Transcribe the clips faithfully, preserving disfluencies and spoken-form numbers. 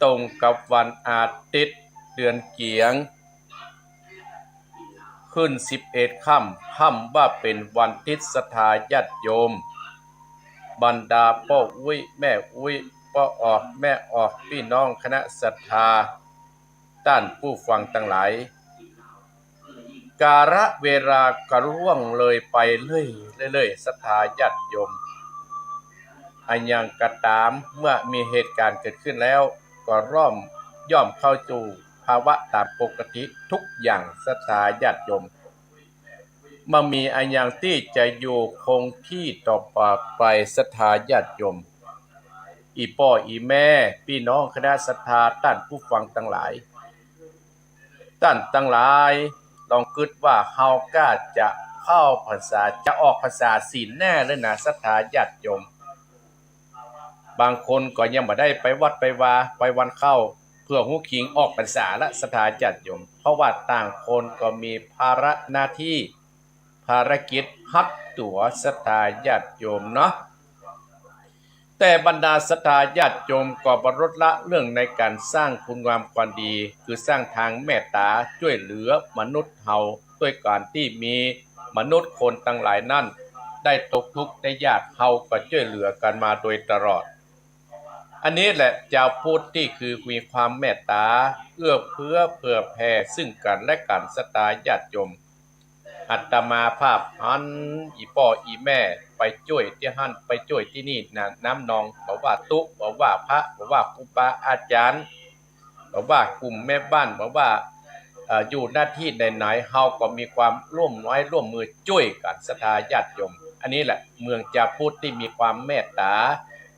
ตรงกับวันอาทิตย์ เดือนเกี๋ยง ขึ้นสิบเอ็ดค่ำ ค่ำว่าเป๋นวันอาทิตย์ ศรัทธาญาติโยม บรรดาป้ออุ๊ย แม่อุ๊ย ป้อออก แม่ออก ปี้น้องคณะศรัทธา ต้านผู้ฟังตังหลาย กาลเวลาก็ล่วงเลยไปเรื่อยๆ ศรัทธาญาติโยม อะหยังก็ต๋าม เมื่อมีเหตุก๋ารณ์เกิดขึ้นแล้ว ก็ร่อม ย่อมเข้าสู่ภาวะต๋ามปกติทุกอย่าง ศรัทธาญาติโยม บ่มีอะหยังตี้จะอยู่คงตี้ต่อไป ศรัทธาญาติโยม อี่ป้ออี่แม่ ปี้น้องคณะศรัทธา ต้านผู้ฟังตังหลาย ต้านตังหลาย ลองกึ๊ดว่าเฮาก้าจะเข้าพรรษา จะออกพรรษาศีลแน่เลยนะ ศรัทธาญาติโยม บางคนก็ยังบ่ได้ไปวัดไปวา ไปวันเข้า เปื้อฮู้คิงออกพรรษาละ ศรัทธาญาติโยม เพราะว่าต่างคนก็มีภาระหน้าตี้ ภารกิจฮัดตั๋ว ศรัทธาญาติโยมเนาะ แต่บรรดาศรัทธาญาติโยมก็บ่ลดละเรื่องในก๋านสร้างคุณงามความดี คือสร้างตางเมตต๋าจ้วยเหลือมนุษย์เฮา ด้วยก๋านตี้มีมนุษย์คนตังหลายนั้น ได้ตกทุกข์ได้ยาก เฮาก็จ้วยเหลือกั๋นมาโดยตลอด อันนี้แหละจาวพุทธตี้คือมีความเมตต๋า เอื้อเฟื้อเผื่อแผ่ซึ่งกั๋นและกั๋น ศรัทธาญาติโยม อาตมาภาพหันอี่ป้ออี่แม่ไปจ้วยตี้หั้นไปจ้วยตี้นี่นะ น้ำนอง บ่ว่าตุ๊ บ่ว่าพระ บ่ว่าครูบาอาจ๋ารย์ บ่ว่ากุ่มแม่บ้าน บ่ว่า เอ่อ อยู่หน้าตี้ไหนๆ เฮาก็มีความร่วมไม้ร่วมมือจ้วยกั๋น ศรัทธาญาติโยม อันนี้แหละเมืองจาวพุทธตี้มีความเมตต๋า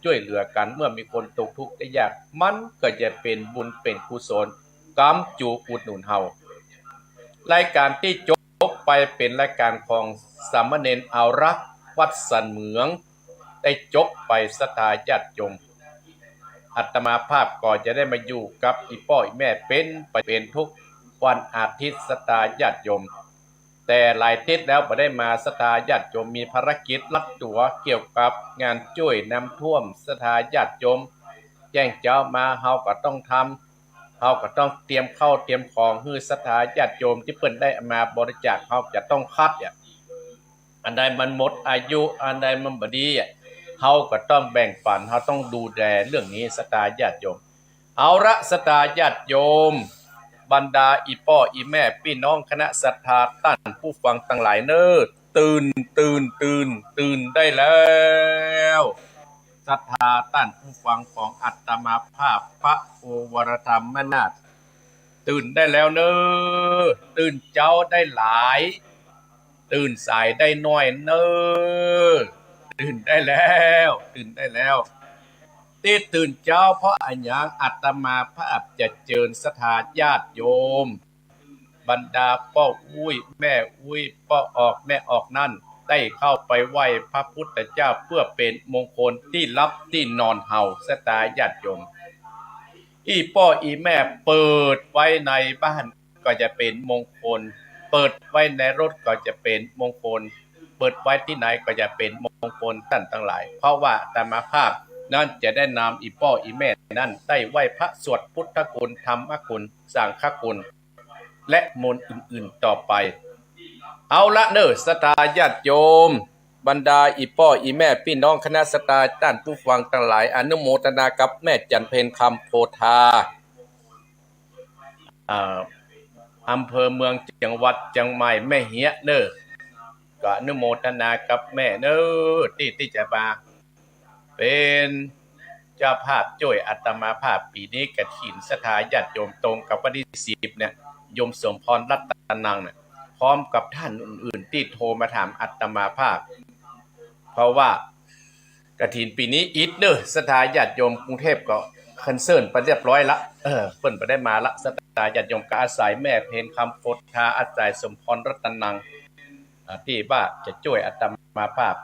จ้วยเหลือกั๋น เมื่อมีคนตกทุกข์ได้ยาก มันก็จะเป๋นบุญเป๋นกุศล ก๋ำจูอุดหนุนเฮา รายก๋านตี้จบไปเป๋นรายก๋านของสามเณรเอารักษ์วัดสันเหมือง ได้จบไป ศรัทธาญาติโยม อาตมาภาพก็จะได้มาอยู่กับอี่ป้ออี่แม่เป๋นประจ๋ำทุกวันอาทิตย์ ศรัทธาญาติโยม แต่หลายอาทิตย์แล้วบ่ได้มา ศรัทธาญาติโยม มีภารกิจฮัดตั๋วเกี่ยวกับงานจ้วยน้ำท่วม ศรัทธาญาติโยม แจ้งเจ๊ามาเฮาก็ต้องทำ เฮาก็ต้องเตรียมข้าวเตรียมของหื้อศรัทธาญาติโยมตี้เปิ้นได้มาบริจาค เฮาจะต้องคัดเนี่ย อันใดมันหมดอายุ อันใดมันบ่ดีอะ เฮาก็ต้องแบ่งปัน เฮาต้องดูแลเรื่องนี้ ศรัทธาญาติโยม เอาละ ศรัทธาญาติโยม บรรดาอี่ป้ออี่แม่ ปี้น้องคณะศรัทธา ต้านผู้ฟังตังหลายเน่อ ตื่น ตื่น ตื่น ตื่นได้แล้ว ศรัทธาต้านผู้ฟังของอาตมาภาพ พระโอวรธรรมนาถ ตื่นได้แล้วเน่อ ตื่นเจ๊าได้หลาย ตื่นสายได้น้อยเน่อ ตื่นได้แล้ว ตื่นได้แล้ว ตี้ตื่นเจ๊าเพราะอะหยัง อาตมาภาพจะเจิญศรัทธาญาติโยม บรรดาป้ออุ๊ย แม่อุ๊ย ป้อออก แม่ออกนั้น ได้เข้าไปไหว้พระพุทธเจ้าเพื่อเป๋นมงคลตี้หลับตี้นอนเฮา ศรัทธาญาติโยม อี่ป้ออี่แม่เปิดไว้ในบ้านก็จะเป๋นมงคล เปิดไว้ในรถก็จะเป๋นมงคล เปิดไว้ตี้ไหนก็จะเป๋นมงคลต้านตังหลาย เพราะว่าอาตมาภาพนั้นจะได้นำอี่ป้ออี่แม่นั้นได้ไหว้พระสวดพุทธคุณ ธรรมคุณ สังฆคุณ และมนต์อื่นๆต่อไป เอาละเน่อ ศรัทธาญาติโยม บรรดาอี่ป้ออี่แม่ ปี้น้องคณะศรัทธา ต้านผู้ฟังตังหลาย อนุโมทนากับแม่จันเพ็ญ คำโพธา อ่า อำเภอเมือง จังหวัดเจียงใหม่ แม่เฮียะเน่อ ก็อนุโมทนากับแม่เน่อ ตี้ ตี้จะมา เป๋นเจ้าภาพจ้วยอาตมาภาพ ปี๋นี้กฐินศรัทธาญาติโยม ตรงกับวันตี้สิบเนี่ย โยมสมพรรัตนังเนี่ย พร้อมกับต้านอื่นๆตี้โทรมาถามอาตมาภาพ เพราะว่ากฐินปี๋นี้อิดเน่อ ศรัทธาญาติโยม กรุงเทพฯก็แคนเซิลไปเรียบร้อยละ เออ เปิ้นบ่ได้มาละ ศรัทธาญาติโยม ก็อาศัยแม่เพ็ญ คำโพธา อาศัยสมพรรัตนัง อ่า ตี้ว่าจะจ้วยอาตมาภาพ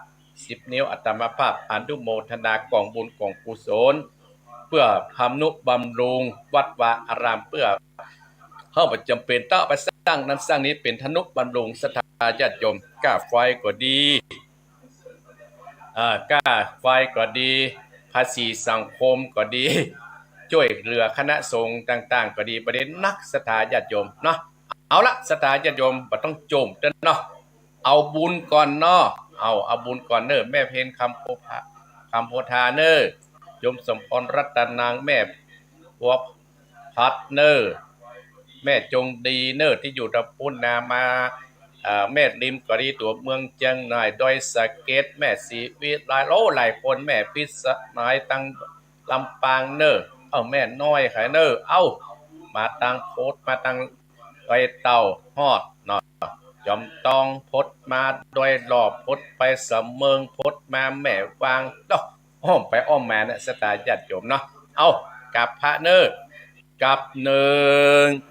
สิบ นิ้ว อาตมาภาพอนุโมทนากองบุญกองกุศล เปื้อทำนุบำรุงวัดวาอาราม เปื้อเฮาบ่จ๋ำเป๋นต้องเอาไปสร้างนั้นสร้างนี้ เป๋นทำนุบำรุงศรัทธาญาติโยม ก้าไฟก็ดี อ่า ก้าไฟก็ดี ภาษีสังคมก็ดี จ้วยเหลือคณะสงฆ์ต่างๆ ก็ดี บ่ดีนัก ศรัทธาญาติโยมเนาะ เอาละ ศรัทธาญาติโยม บ่ต้องโจมเตื้อเนาะ เอาบุญก่อนเนาะ เอา เอาบุญก่อนเน่อ แม่เพ็ญ คำโพธา คำโพธาเน่อ โยมสมพร รัตนัง แม่บัวผัดเน่อ แม่จงดีเน่อ ตี้อยู่ตะปูนนามา เอ่อ แม่ริมก็ดี ตั๋วเมืองเจียงใหม่ ดอยสะเก็ด แม่ศรีวิไล โอ้ หลายคน แม่พิษณุ ตังลำปางเน่อ เอ้า แม่น้อยใค่เน่อ เอ้า มาตังโพธิ์ มาตังดอยเต่าฮอดเนาะ จอมตอง โพธิ์มาดอยหล่อ โพธิ์ไปสะเมิง โพธิ์มาแม่วางเนาะ อ้อมไปอ้อมมาเนี่ย ศรัทธาญาติโยมเนาะ เอ้า กราบพระเน่อ กราบเน่อ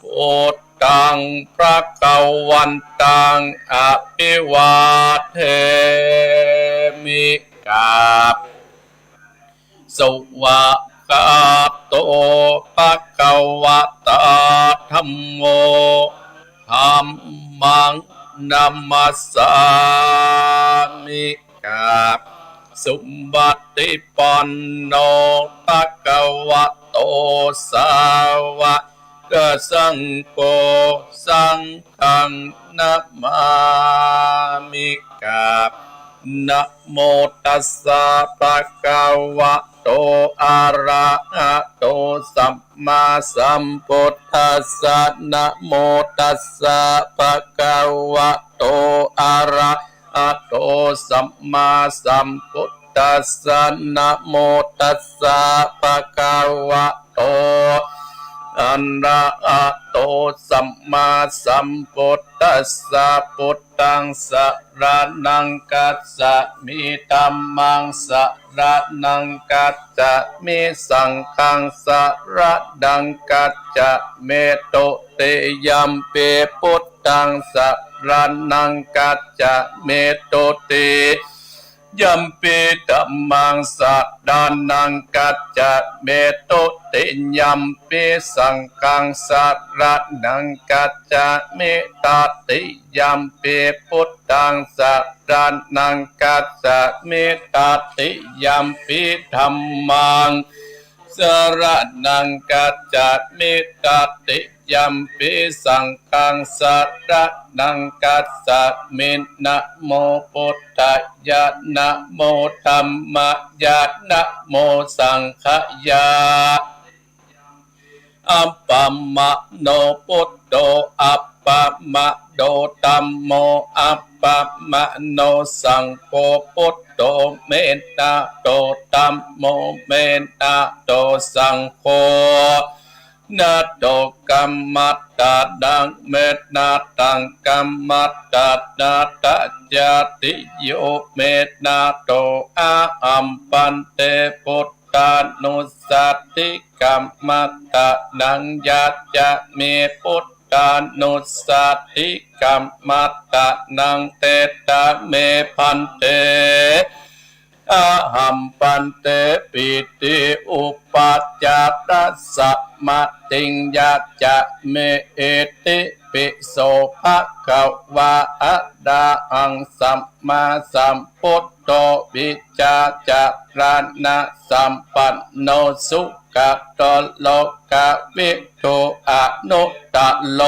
พุทธัง ภะคะวันตัง อะภิวาเทมิ กราบ สวากขาโต ภะคะวะตา ธัมโม ธัมมัง นะมัสสามิ กราบ สุปฏิปันโน ภะคะวะโต สาวะกสังโฆ สังฆัง นะมามิ กราบ นะโมตัสสะ ภะคะวะโต อะระหะโต สัมมาสัมพุทธัสสะ นะโมตัสสะ ภะคะวะโต อะระหะโต สัมมาสัมพุทธัสสะ นะโมตัสสะ ภะคะวะโต อะระหะโต สัมมาสัมพุทธัสสะ พุทธัง สะระณัง คัจฉามิ ธัมมัง สะระณัง คัจฉามิ สังฆัง สะระณัง คัจฉามิ ตุติยัมปิ พุทธัง สะระณัง คัจฉามิ ตุติยัมปิ ธัมมัง สะระณัง คัจฉามิ ตุติยัมปิ สังฆัง สะระณัง คัจฉามิ ตติยัมปิ พุทธัง สะระณัง คัจฉามิ ตติยัมปิ ธัมมัง สะระณัง คัจฉามิ ตติยัมปิ สังฆัง สะระณัง คัจฉามิ นะโม พุทธายะ นะโม ธัมมายะ นะโม สังฆายะ อัปปะมะโน พุทโธ อัปปะมะโน ธัมโม อัปปะมะโน สังโฆ พุทโธ เมนะโต ธัมโม เมนะโต สังโฆ นะโต กัมมัตตานัง เมนะตัง กัมมัตตานา ตะยาติโย เมนะโต อะหัง ภันเต พุทธานุสสาติ กัมมัตตานัง ยาจามิ พุทธานุสสาติ กัมมัตตานัง เตสสะเม ภันเต อะหัง ภันเต ปิณฑิติ อุปัจจาระสะมาทิง ยาจามิ อิติปิโส ภะคะวา อะระหัง สัมมาสัมพุทโธ วิชาจารณะสัมปันโน สุขะโต โลกะวิทู อนุตตะโร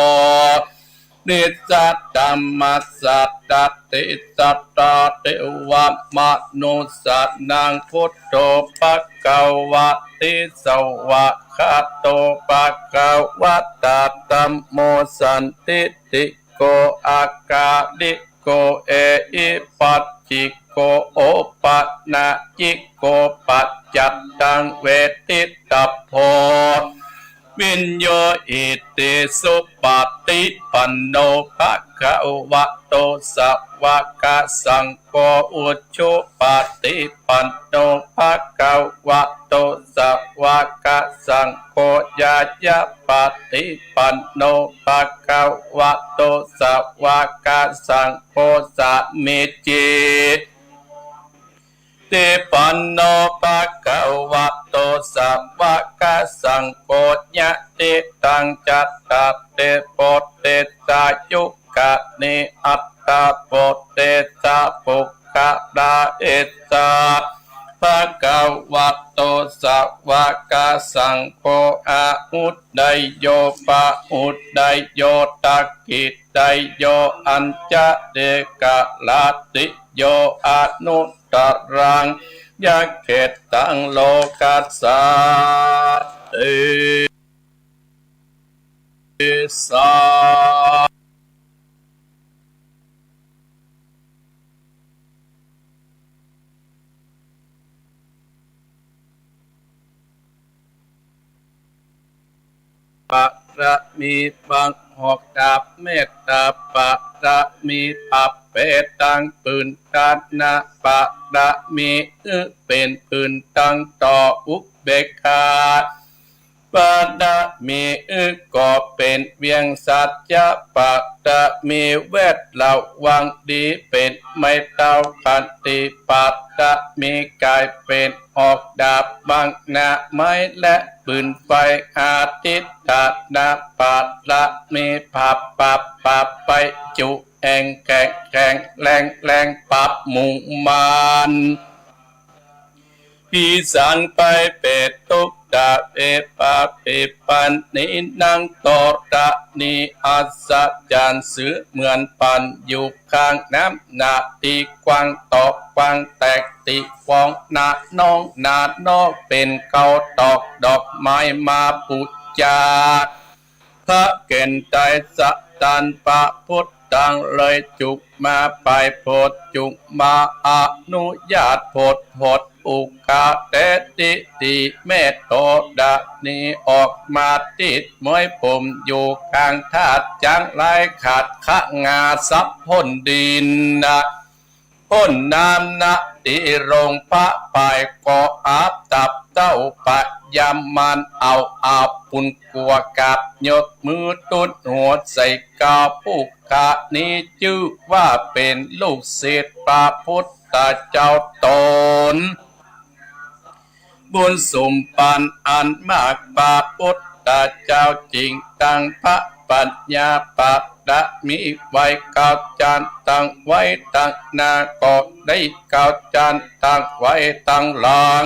นิจจาธรรมะ สัตติ สัตตา เทวะ มนุสสานัง พุทโธ ภะคะวะติ สวากขาโต ภะคะวะตา ธัมโม สันทิฏฐิโก อะกาลิโก เอหิปัสสิโก โก โอปะนะยิโก ปัจจัตตัง เวทิตะโพ วิญโญ อิติสุปะติปันโน ภะคะวะโต สาวะกะสังโฆ อุจุปะติปันโน ภะคะวะโต สาวะกะสังโฆ ญาญะปะติปันโน ภะคะวะโต สาวะกะสังโฆ สามีจิ ติปันโน ภะคะวะโต สาวะกะสังโฆ ญาติตัง จัตตาริ ปุเร สายุกานิ อัตถะ ปุเร สา ปุคคา รา เอสา ภะคะวะโต สาวะกะสังโฆ อาหุเนยโย ปะหุเนยโย ทักขิเนยโย อัญชะลิกะลาติโย อนุตตรัง ยักขิตัง โลกัสสาติ สา บารมี บังออกดาบเมตตาบารมี ปรับเปตัง ปืนตานะบารมี อื้อเป๋นปืนตังต่ออุเบกขา บารมี อื้อก่อเป๋นเวียงสัจจะบารมี แวดระวังดีเป๋นไม้เท้า ขันติบารมี ก๋ายเป๋นออกดาบบังหน้าไม้และปืนไฟ อธิฏฐานะบารมี ปราบ ปราบ ปราบ ไปจุแอ่งแข็ง แข็งแรง แรง ปราบหมู่มาร ผีสางไปเปรตทุกข์ ตะเวปาปิปะนีนัง ธรณีอัศจรรย์ เสมือนปั่นอยู่ข้างน้ำ นาที่กว้างตอกกว้างแตก ตี้ฟองนาน้องนาน้อง เป๋นเกาตอกดอกไม้มาปู๋จา พระเก๋ณฑ์ไตรสรรพระพุทธัง เลยจุกมาไปโผดจุกมา อนุญาตโผดโผด อุคาเตติติ แม่ธรณีออกมาติดม้วยผมอยู่ข้างธาตุจังไร ขัดขะงาสับพ่นดินนะ พ่นน้ำนะ ตี้โรงพระปายก็อาบตับเต้าปะยำมัน เอาอาบปุนกัวกราบยกมือตุ๊ดหัวใส่กา ผู้ข้านี้จื้อว่าเป๋นลูกศิษย์พระพุทธเจ้าต๋น บุญสมปันอันมาก พระพุทธเจ้าจิ่งตั้งพระปัญญาบารมีไว้ เก้าจั๊นตั้งไว้ตังหน้า ก็ได้เก้าจั๊นตั้งไว้ตังหลัง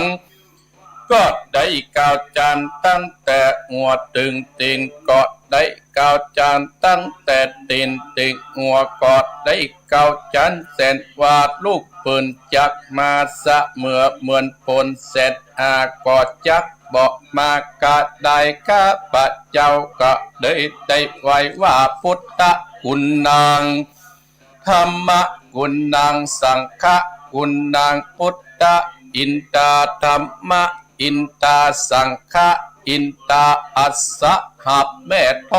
ก็ได้เก้าจั๊นตั้งแต่หัวเถิงตี๋น ก็ได้เก้าจั๊นตั้งแต่ตี๋นเถิงหัว ก็ได้เก้าจั๊น แสนว่าลูกปืนจักมาเสมอเหมือนฝน แสนหาก็จักบ่มากระได้ ข้าพเจ้าก็เลยได้ไหว้ว่าพุทธกุณัง ธัมมกุณัง สังฆกุณัง พุทธะอินทา ธัมมะอินทา สังฆะอินทา อัสสะหะ แม่ธ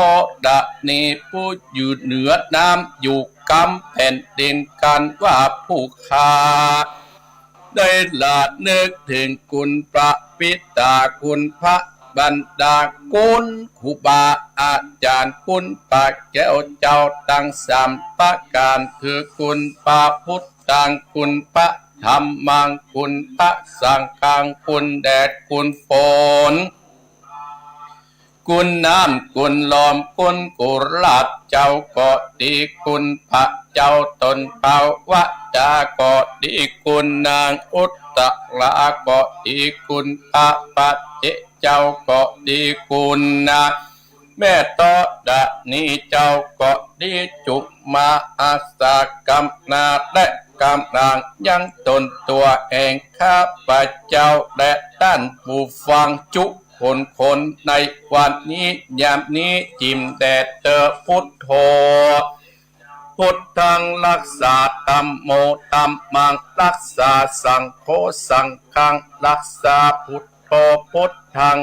รณีผู้อยู่เหนือน้ำ อยู่กำแผ่นดิน กันว่าผู้ข้า ได้ระลึกเถิงคุณพระปิดา คุณพระมารดา คุณครูบาอาจ๋ารย์ คุณพระแก้วเจ้าตังสามประก๋าน คือคุณพระพุทธัง คุณพระธัมมัง คุณพระสังฆัง คุณแดดคุณฝน คุณน้ำคุณลม คุณกุหลาบเจ้าก็ดี คุณพระเจ้าต๋นเป๋าหวะจาก็ดี คุณนางอุตตราก็ดี คุณพระปัจเจกเจ้าก็ดี คุณนะแม่ธรณีเจ้าก็ดี จุกมาอาสากำนาและกำลังยังต๋นตั๋วแห่งข้าพเจ้าและต้านผู้ฟังจุก คนคนในวันนี้ยามนี้ จิ่มแด่เต๊อะ พุทโธ พุทธัง รักษา ธัมโม ธัมมัง รักษา สังโฆ สังฆัง รักษา พุทโธ พุทธัง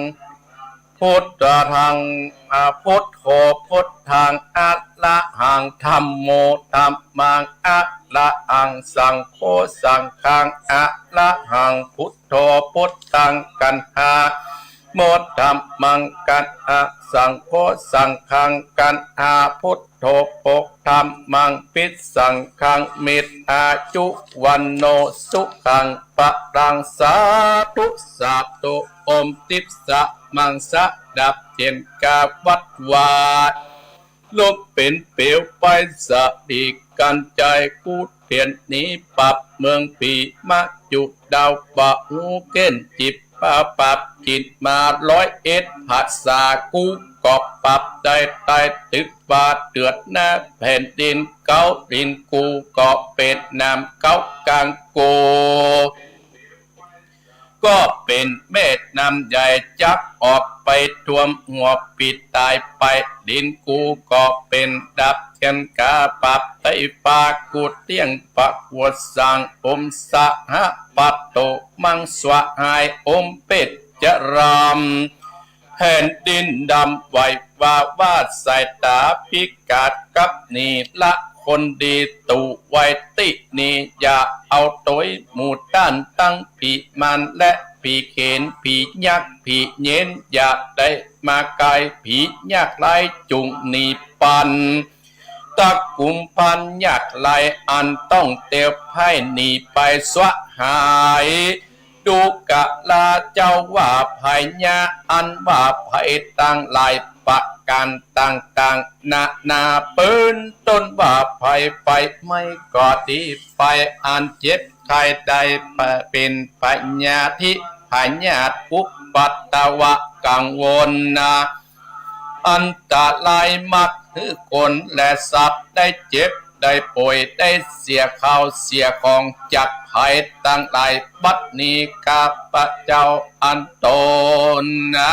พุทธัง อา พุทโธ พุทธัง อะระหัง ธัมโม ธัมมัง อะระหัง สังโฆ สังฆัง อะระหัง พุทโธ พุทธัง กัณหา โม ธัมมัง กัณหา สังโฆ สังฆัง กัณหา พุทโธ โภ ธัมมัง ภิสสังฆัง เมธายุ วัณโณ สุขัง พลัง สาธุ สาธุ โอม ทิพย์ สะ มัง สะ ดับเย็น กาวัดวา ลุกเป๋นเปลวไฟ สะดีกัญไช กู้เตียนหนี ปราบเมืองผี มาจุดาว ปะหูเก้นจิบ ปาปรับจิตมาร้อยเอ็ด ภาษากู้ก็ปรับได้ ตายตึกว่าเดือดหน้าแผ่นดิน เก๊าดินกู้ก็เป๋นน้ำเก๊ากลางกู้ ก็เป๋นแม่น้ำใหญ่ จักออกไปท่วมหัวผีตายไป ดินกู้ก็เป๋นดับเทียนกา ปรับไต้ฟ้ากู้เตี้ยง ปะหัวสร้าง โอม สหะปะโต มัง สวะหาย โอม เปจจราม แผ่นดินดำไหว วา วาด สายต๋าพิกาศ กับหนีละคนดี ตู่ไว้ตี้นี่ อย่าเอาตวยหมู่ต้าน ตังผีมารและผีเขน ผียักษ์ผีเยน อย่าได้มาใก้ ผียากไร้จุ่งหนีปัน ตระกุมพรานยากไร้ อันต้องเตียวภัยหนีไป สวะหาย ดูกราเจ้าว่าภัยยะ อันว่าภัยตังหลายประก๋านต่างๆ นานา เปิ้นต้นว่าภัยไฟไหม้ก็ดี ภัยอันเจ็บไข้ได้เป๋นพยาธิ พยาธิ อุปัตตวะ กังวลนา อันตรายมาก หื้อคนและสัตว์ได้เจ็บได้ป่วย ได้เสียข้าวเสียของ จากภัยตังหลาย บัดนี้ข้าพเจ้าอันตนนะ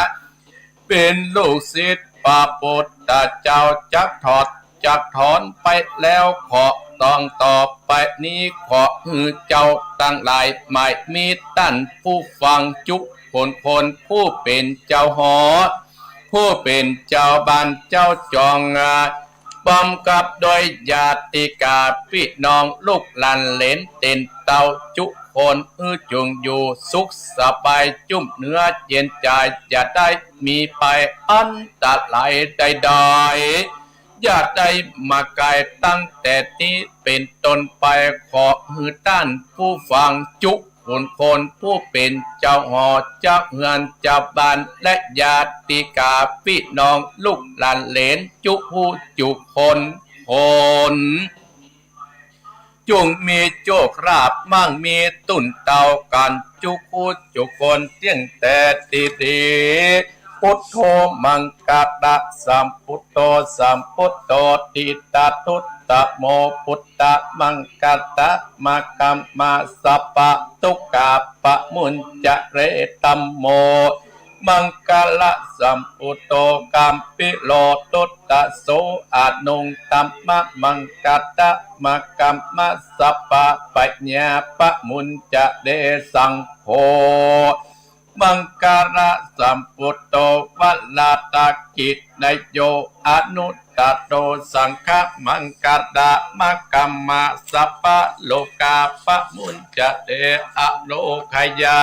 เป๋นลูกศิษย์พระพุทธเจ้า จักถอดจักถอนไปแล้ว ขอต้องต่อไปนี้ ขอหื้อเจ้าตังหลาย หมายมีต้านผู้ฟังจุคนคน ผู้เป๋นเจ้าหอ ผู้เป๋นเจ้าบ้านเจ้าจอง อ่า พร้อมกับด้วยญาติกาพี่น้อง ลูกหลานเหลนเต้นเต้าจุคน หื้อจุ่งอยู่สุขสบาย จุ่มเนื้อเย็นใจ๋ อย่าได้มีภัยอันตรายใดๆ อย่าได้มาใก้ ตั้งแต่นี้เป๋นต้นไป ขอหื้อต้านผู้ฟังจุคนคน ผู้เป๋นเจ้าหอ เจ้าเฮือน เจ้าบ้าน และญาติกาพี่น้อง ลูกหลานเหลนจุผู้จุคนคน จุ่งมีโจคลาภมั่งมีตุ้นเต้ากั๋นจุคู่จุคน เตี้ยงแต่ตี้ดี พุทโธ มังคละสัมพุทโธ สัมพุทโธ ทิฏฐาทุตตะโม พุทธะ มังคละ มะกะมะ สัพพะทุกขา ปะมุญจะเร ธัมโม มังคละสัมพุทโธ กัมพีโร ทุตตะโส อะนุง ธัมมะ มังคละ มะกะมะ สัพพะพะยา ปะมุญจะเร สังโฆ มังคละสัมพุทโธ วะระตะกิตติโย อะนุตตะโร สังฆะ มังคละ มะกะมะ สัพพะโรคา ปะมุญจะเร อะโรคยา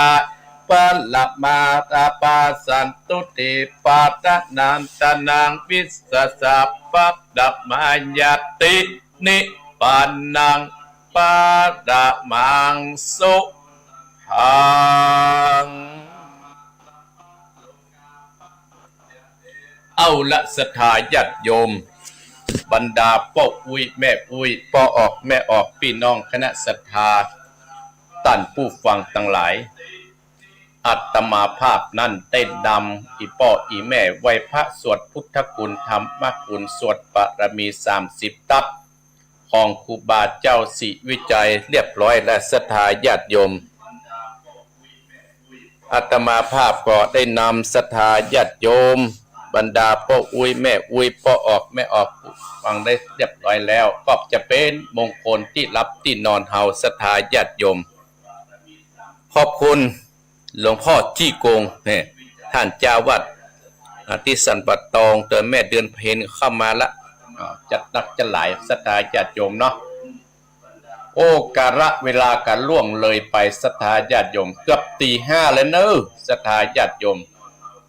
พะละมาตาปา สันตุติปาทะนันตะนัง วิสสะสัพพะตะมายาติ นิพพานัง ปะระมัง สุขัง เอาละศรัทธาญาติโยม บรรดาป้ออุ๊ยแม่อุ๊ย ป้อออกแม่ออก ปี้น้องคณะศรัทธา ต้านผู้ฟังตังหลาย อาตมาภาพนั้นได้นำอี่ป้ออี่แม่ไหว้พระสวดพุทธคุณธรรมคุณ สวดบารมีสามสิบทัศ ของครูบาเจ้าศรีวิชัยเรียบร้อยแล้วศรัทธาญาติโยม อาตมาภาพก็ได้นำศรัทธาญาติโยม บรรดาป้ออุ๊ยแม่อุ๊ย ป้อออกแม่ออก ฟังได้เรียบร้อยแล้ว ก็จะเป๋นมงคลตี้หลับตี้นอนเฮา ศรัทธาญาติโยม ขอบคุณหลวงป้อจี้กง เนี่ย ต้านเจ้าวัด อ่า ตี้สันป่าตอง เติมแม่เดือนเพ็ญเข้ามาละ อ่า จัดหนักจัดหลาย ศรัทธาญาติโยมเนาะ โอ้ กาละเวลาก็ล่วงเลยไป ศรัทธาญาติโยม เกือบตีห้าแล้วเนอะ ศรัทธาญาติโยม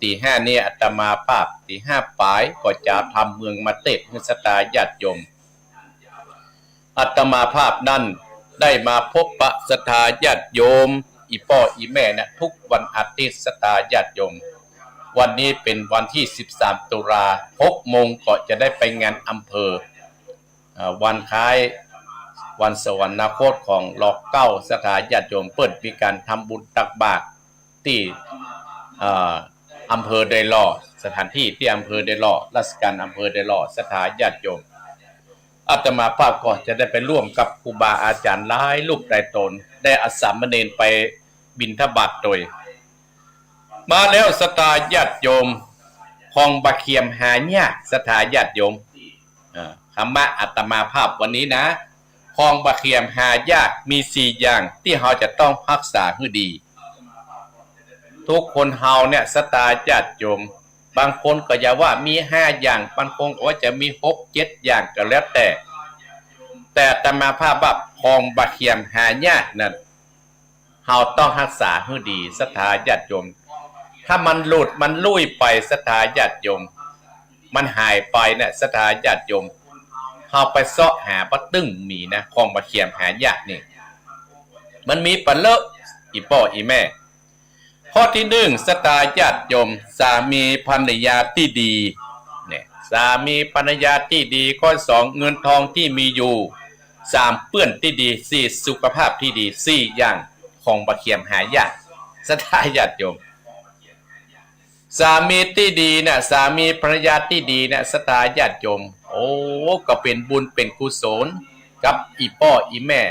ตีห้านี้อาตมาภาพ ตีห้าป๋ายก็จะธรรมเมืองมาเตศน์หื้อศรัทธาญาติโยม อาตมาภาพนั้นได้มาพบปะศรัทธาญาติโยม อี่ป้ออี่แม่นะ ทุกวันอาทิตย์ ศรัทธาญาติโยม วันนี้เป๋นวันตี้สิบสามตุลา หกโมงก็จะได้ไปงานอำเภอ เอ่อ วันคล้ายวันสวรรคตของ ร.เก้า ศรัทธาญาติโยม เปิ้นมีก๋านทำบุญตักบาตรตี้ เอ่อ อำเภอดอยหล่อ สถานตี้ตี้อำเภอดอยหล่อ ราชการอำเภอดอยหล่อ ศรัทธาญาติโยม อาตมาภาพก็จะได้ไปร่วมกับครูบาอาจ๋ารย์หลายรูปหลายต๋น ได้เอาสามเณรไปบิณฑบาตโตย มาแล้ว ศรัทธาญาติโยม คองบ่าเคียมหายาก ศรัทธาญาติโยม เอ่อ ธรรมะอาตมาภาพวันนี้นะ คองบ่าเคียมหายาก มีสี่อย่างตี้เฮาจะต้องฮักษาหื้อดี ทุกคนเฮาเนี่ย ศรัทธาญาติโยม บางคนก็จะว่ามีห้าอย่าง บางคนก็ว่าจะมีหกเจ็ดอย่างก็แล้วแต่ แต่อาตมาภาพว่าคองบ่าเคียมหายากนั้น เฮาต้องฮักษาหื้อดี ศรัทธาญาติโยม ถ้ามันหลุดมันลุ่ยไป ศรัทธาญาติโยม มันหายไปเนี่ย ศรัทธาญาติโยม เฮาไปเซาะหาบ่ตึงมีนะ คองบ่าเคียมหายากนี่ มันมีปะเลอะ อี่ป้ออี่แม่ ข้อตี้หนึ่ง ศรัทธาญาติโยม สามีภรรยาตี้ดี เนี่ย สามีภรรยาตี้ดี ข้อสอง เงินทองตี้มีอยู่ สาม เปื้อนตี้ดี สี่ สุขภาพตี้ดี สี่อย่าง คองบ่าเคียมหายาก ศรัทธาญาติโยม สามีตี้ดีนะ สามีภรรยาตี้ดีนะ ศรัทธาญาติโยม โอ้ ก็เป๋นบุญเป๋นกุศล กับอี่ป้ออี่แม่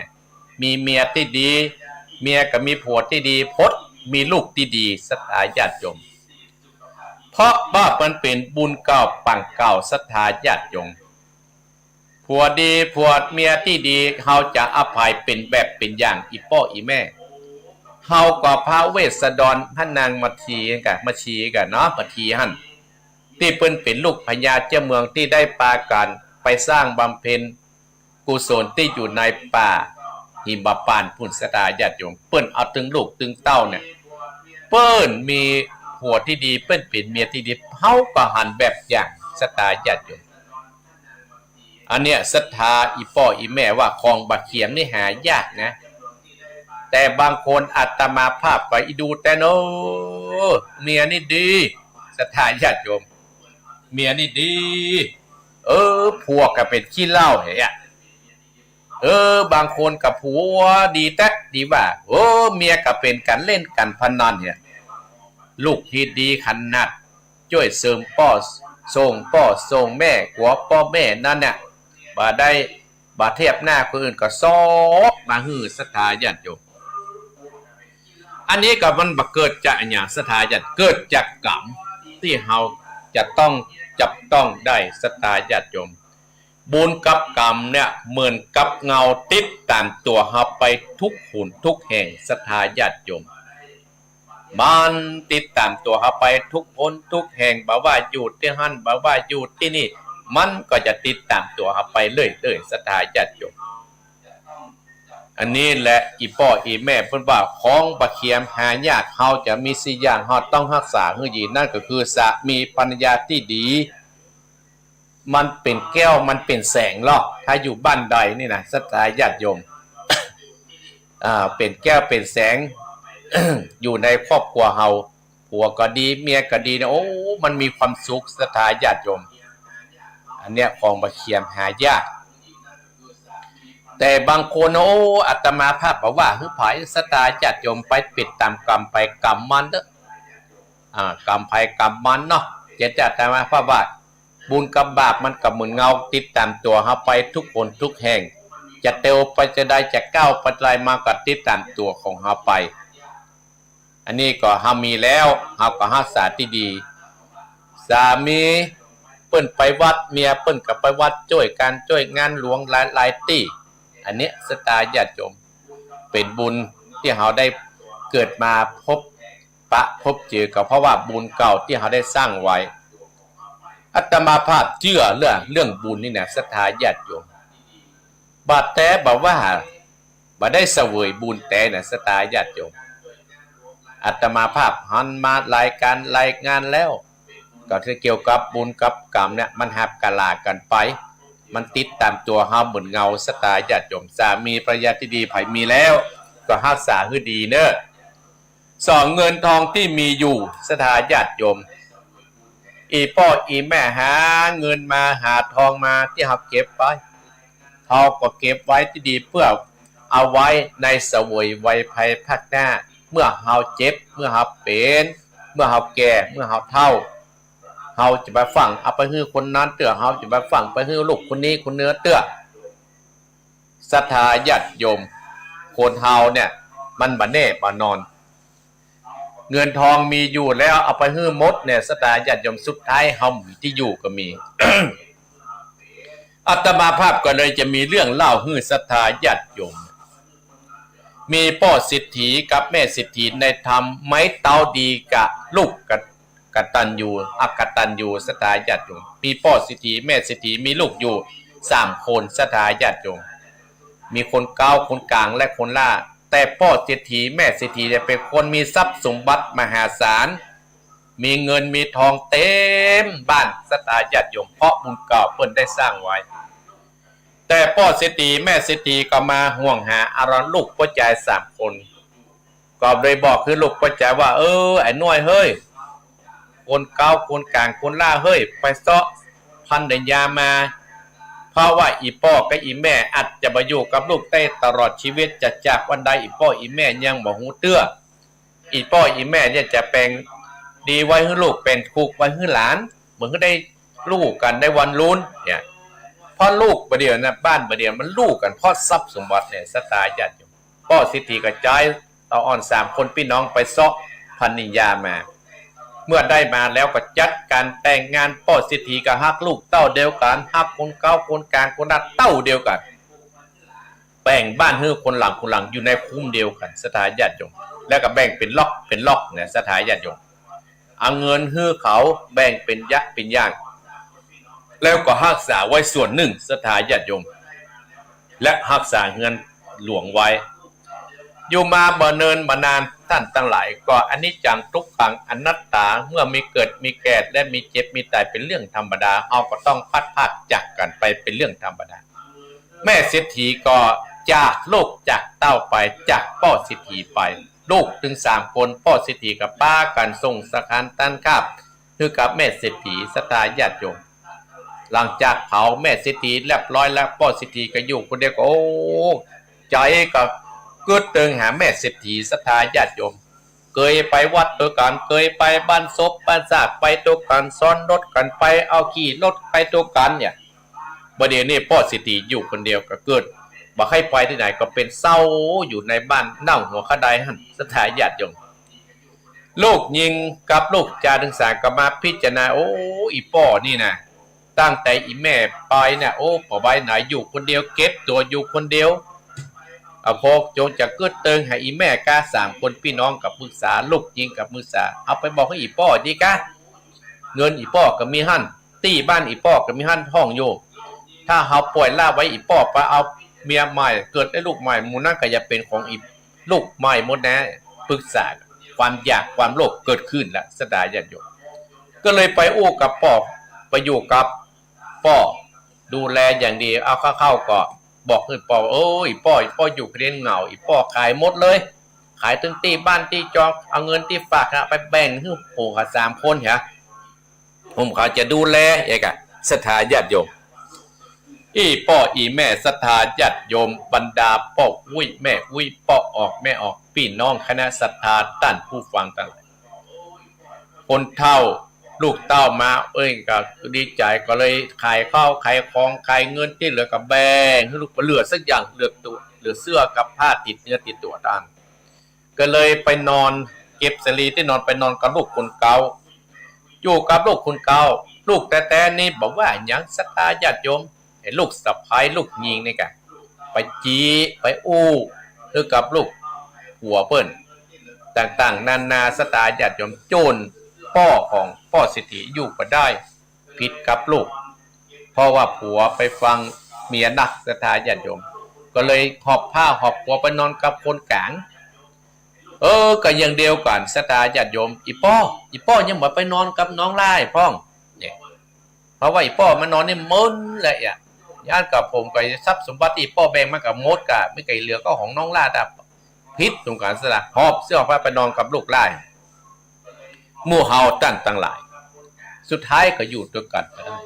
มีเมียตี้ดี เมียก็มีผัวตี้ดี พดมีลูกตี้ดี ศรัทธาญาติโยม เพราะว่ามันเป๋นบุญเก่าปางเก่า ศรัทธาญาติโยม ผัวดีผัวเมียตี้ดี เฮาจะอภัยเป๋นแบบเป๋นอย่าง อี่ป้ออี่แม่ เฮาก็พระเวสสันดร พระนางมัททีกั๋น มัททีกั๋นเนาะ มัททีหั้น ตี้เปิ้นเป๋นลูกพญาเจ้าเมือง ตี้ได้ปากั๋นไปสร้างบำเพ็ญกุศลตี้อยู่ในป่าหิมพานต์ปู้น ศรัทธาญาติโยม เปิ้นเอาตึงลูกตึงเต้าเนี่ย เปิ้นมีผัวตี้ดี เปิ้นเป๋นเมียตี้ดี เฮาก็หันแบบอย่าง ศรัทธาญาติโยม อันเนี้ยศรัทธาอี่ป้ออี่แม่ว่าคองบ่าเคียมนี่หายากนะ แต่บางคนอาตมาภาพก็อีดูแต่เนาะ เมียนี่ดี ศรัทธาญาติโยม เมียนี่ดี เออ ผัวก็เป๋นขี้เหล้าเหีย เออ บางคนก็ผัวดีแต๊ ดีว่า เออ เมียก็เป๋นก๋านเล่นก๋านพนันเหีย ลูกตี้ดีขนาด จ้วยเสิงป้อ ส่งป้อส่งแม่ กั๋วป้อแม่นั้นเนี่ย บ่ได้ บ่เทียบหน้าคนอื่นก็ซอกมาหื้อ ศรัทธาญาติโยม อันนี้ก็มันบ่เกิดจากอะหยัง ศรัทธาญาติ เกิดจากกรรมตี้เฮาจะต้องจับต้องได้ ศรัทธาญาติโยม บุญกับกรรมเนี่ยเหมือนกับเงาติดต๋ามตั๋วเฮาไปทุกหนทุกแห่ง ศรัทธาญาติโยม มันติดต๋ามตั๋วเฮาไปทุกหนทุกแห่ง บ่ว่าอยู่ตี้หั้น บ่ว่าอยู่ตี้นี่ มันก็จะติดต๋ามตั๋วเฮาไปเรื่อยๆ ศรัทธาญาติโยม อันนี้แหละอี่ป้ออี่แม่เปิ้นว่าคองบ่าเคียมหายาก เฮาจะมีสี่อย่าง เฮาต้องฮักษาหื้อดี นั่นก็คือสามีภรรยาตี้ดี มันเป๋นแก้ว มันเป๋นแสงลอ ถ้าอยู่บ้านใดนี่นะ ศรัทธาญาติโยม อ่า เป๋นแก้วเป๋นแสง อยู่ในครอบครัวเฮา ผัวก็ดี เมียก็ดีเนี่ย โอ้ มันมีความสุข ศรัทธาญาติโยม อันเนี้ยคองบ่าเคียมหายาก แต่บางคน โอ้ อาตมาภาพบ่ว่าหื้อใผ ศรัทธาญาติโยม ไปเป๋นต๋ามกรรมใผกรรมมันเต๊อะ อ่า กรรมใผกรรมมันเนาะ เจตอาตมาภาพว่า บุญกับบาปมันก็เหมือนเงาติดต๋ามตั๋วเฮาไปทุกหนทุกแห่ง จะเตียวไปจะใด จะก้าวไปจะใด มันก็ติดต๋ามตั๋วของเฮาไป อันนี้ก็เฮามีแล้ว เฮาก็ฮักษาตี้ดี สามีเปิ้นไปวัด เมียเปิ้นก็ไปวัด จ้วยก๋านจ้วยงานหลวงหลายๆ ตี้ อันเนี้ยศรัทธาญาติโยม เป๋นบุญตี้เฮาได้เกิดมาพบปะพบเจอ ก็เพราะว่าบุญเก่าตี้เฮาได้สร้างไว้ อาตมาภาพเจื้อเรื่อง เรื่องบุญนี่นะ ศรัทธาญาติโยม บ่าแต๊บ่าว่า บ่ได้เสวยบุญแต๊นะ ศรัทธาญาติโยม อาตมาภาพหันมาหลายก๋านหลายงานแล้ว ก็เกี่ยวกับบุญกับกรรมเนี่ย มันหักกะลากั๋นไป มันติดต๋ามตั๋วเฮาเหมือนเงา ศรัทธาญาติโยม สามีภรรยาตี้ดีใผมีแล้ว ก็ฮักษาหื้อดีเน่อ สอง เงินทองตี้มีอยู่ ศรัทธาญาติโยม อี่ป้ออี่แม่หาเงินมาหาทองมาตี้เฮาเก็บไว้ เฮาก็เก็บไว้ตี้ดีเปื้อเอาไว้ในเสวยวัยภายภาคหน้า เมื่อเฮาเจ็บ เมื่อเฮาเป๋น เมื่อเฮาแก่ เมื่อเฮาเฒ่า เฮาจะไปฝังเอาไปหื้อคนนั้นเตื้อ เฮาจะไปฝังไปหื้อลูกคนนี้คนเนื้อเตื้อ ศรัทธาญาติโยม คนเฮาเนี่ยมันบ่แน่บ่นอน เงินทองมีอยู่แล้วเอาไปหื้อหมดเนี่ย ศรัทธาญาติโยม สุดท้ายเฮาบ่มีตี้อยู่ก็มี อาตมาภาพก็เลยจะมีเรื่องเล่าหื้อศรัทธาญาติโยม มีป้อเศรษฐีกับแม่เศรษฐีในธรรม ไม้เต๊าดีกับลูกกะ กตัญญู อกตัญญู ศรัทธาญาติโยม มีป้อเศรษฐีแม่เศรษฐี มีลูกอยู่สามคน ศรัทธาญาติโยม มีคนเก๊า คนก๋าง และคนหล้า แต่ป้อเศรษฐีแม่เศรษฐีเนี่ยเป๋นคนมีทรัพย์สมบัติมหาศาล มีเงินมีทองเต็มบ้าน ศรัทธาญาติโยม เพราะบุญเก่าเปิ้นได้สร้างไว้ แต่ป้อเศรษฐีแม่เศรษฐีก็มาห่วงหาอารันลูกป้อจายสามคน ก็เลยบอกหื้อลูกป้อจายว่า เออ ไอ้น้อยเฮ้ย คนเก๊า คนก๋าง คนหล้าเฮ้ย ไปเซาะภรรยามา เพราะว่าอี่ป้อกับอี่แม่อาจจะบ่อยู่กับลูกได้ตลอดชีวิต จะจากวันใดอี่ป้ออี่แม่ยังบ่ฮู้เตื้อ อี่ป้ออี่แม่เนี่ยจะแป๋งดีไว้หื้อลูก แป๋งทุกข์ไว้หื้อหลาน บ่หื้อได้ฮู้กั๋นในวันลุนเนี่ย เพราะลูกบ่าเดี่ยวนะบ้านบ่าเดี่ยวมันฮู้กั๋นเพราะทรัพย์สมบัติเนี่ย ศรัทธาญาติโยม ป้อเศรษฐีก็จายเต้าอ่อนสามคนปี้น้องไปเซาะภรรยามา เมื่อได้มาแล้วก็จัดก๋านแต่งงาน ป้อเศรษฐีก็ฮักลูกเต้าเดียวกั๋น ฮักคนเก๊าคนก๋างคนหล้าเต้าเดียวกั๋น แบ่งบ้านหื้อคนหลังคนหลังอยู่ในคุ้มเดียวกั๋น ศรัทธาญาติโยม แล้วก็แบ่งเป๋นล็อกเป๋นล็อกเนี่ย ศรัทธาญาติโยม เอาเงินหื้อเขาแบ่งเป๋นยะเป๋นอย่าง แล้วก็ฮักษาไว้ส่วนนึ่ง ศรัทธาญาติโยม และฮักษาเฮือนหลวงไว้ อยู่มาบ่เนินบ่นาน ต้านตังหลาย ก็อนิจจังทุกขังอนัตตา เมื่อมีเกิดมีแก่และมีเจ็บมีต๋ายเป๋นเรื่องธรรมดา เฮาก็ต้องพลัดพรากจากกั๋นไปเป๋นเรื่องธรรมดา แม่เศรษฐีก็จากลูกจากเต้าไป จากป้อเศรษฐีไป ลูกตึงสามคน ป้อเศรษฐีก็ปากั๋นส่งสังฆทานต้านคาบหื้อกับแม่เศรษฐี ศรัทธาญาติโยม หลังจากเผาแม่เศรษฐีเรียบร้อยแล้ว ป้อเศรษฐีก็อยู่คนเดียวก็ โอ้ ใจ๋ก็กึ๊ดเติงหาแม่เศรษฐี ศรัทธาญาติโยม เกยไปวัดตวยกั๋น เกยไปบ้านศพบ้านซากไปตวยกั๋น ซ้อนรถกั๋นไป เอาขี่รถไปตวยกั๋นเนี่ย บ่าเดี่ยวนี้ป้อเศรษฐีอยู่คนเดียวก็เกิดบ่ใค่ไปตี้ไหน ก็เป๋นเศร้าอยู่ในบ้านเน่าหัวคะไดหั้น ศรัทธาญาติโยม ลูกญิงกับลูกจายตึงสามก็มาพิจารณา โอ้ อี่ป้อนี่นะ ตั้งแต่อี่แม่ไปเนี่ย โอ้ บ่ไหวไหน อยู่คนเดียว เก็บตั๋วอยู่คนเดียว เอาพอจงจะกึ๊ดเติงหาอี่แม่ก้า สามคนปี้น้องก็ปรึกษา ลูกญิงก็ปรึกษา เอาไปบอกหื้ออี่ป้อดีก้า เงินอี่ป้อก็มีหั้น ตี้บ้านอี่ป้อก็มีหั้นห้องอยู่ ถ้าเฮาป่อยละไว้ อี่ป้อไปเอาเมียใหม่ เกิดได้ลูกใหม่ หมู่นั้นก็จะเป๋นของอี่ลูกใหม่หมดแน่ ปรึกษา ความอยากความโลภเกิดขึ้นแล้ว ศรัทธาญาติโยม ก็เลยไปอู้กับป้อ ไปอยู่กับป้อ ดูแลอย่างดี เอาเข้าๆ ก็บอกหื้อป้อ เอ้ย ป้อ ป้ออยู่คนเดียวเหงา อี่ป้อขายหมดเลย ขายตึงตี้บ้านตี้จอง เอาเงินตี้ฝากนะ ไปแบ่งหื้อผมเขาสามคนเหีย ผมเขาจะดูแลเองอะ ศรัทธาญาติโยม อี่ป้ออี่แม่ ศรัทธาญาติโยม บรรดาป้ออุ๊ยแม่อุ๊ย ป้อออกแม่ออก ปี้น้องคณะศรัทธา ต้านผู้ฟังตังหลาย คนเฒ่า ลูกเต้ามา เอ้ย ก็ดีใจ๋ ก็เลยขายข้าวขายของ ขายเงินตี้เหลือก็แบ่งหื้อลูก บ่เหลือสักอย่าง เหลือตั๋ว เหลือเสื้อกับผ้าติดเนื้อติดตั๋วต้าน ก็เลยไปนอน เก็บสะหลีตี้นอน ไปนอนกับลูกคนเก๊า อยู่กับลูกคนเก่า ลูกแต๊ๆ นี่บ่ว่าหยังศรัทธาญาติโยม ไอ้ลูกสะใภ้ลูกญิงนี่ก่ะ ไปจีไปอู้หื้อกับลูกผัวเปิ้น ต่างๆ นานาศรัทธาญาติโยม จ๋นป้อของป้อเศรษฐีอยู่บ่ได้ ผิดกับลูก เพราะว่าผัวไปฟังเมียนักศรัทธาญาติโยม ก็เลยหอบผ้าหอบผัวไปนอนกับคนก๋าง เออ ก็อย่างเดียวกั๋นศรัทธาญาติโยม อี่ป้อ อี่ป้อยังบ่ไปนอนกับน้องหล้าพ่อง เนี่ย เพราะว่าอี่ป้อมานอนนี่มึนเลยอะ ย้านกับผมกับทรัพย์สมบัติอี่ป้อแบ่งมาก็หมดก่ะ มีก้าเหลือก็ของน้องหล้า แต่ผิดตรงกั๋นซะละ หอบเสื้อผ้าไปนอนกับลูกหล้า หมู่เฮาต้านตังหลาย สุดท้ายก็อยู่ตวยกั๋นบ่ได้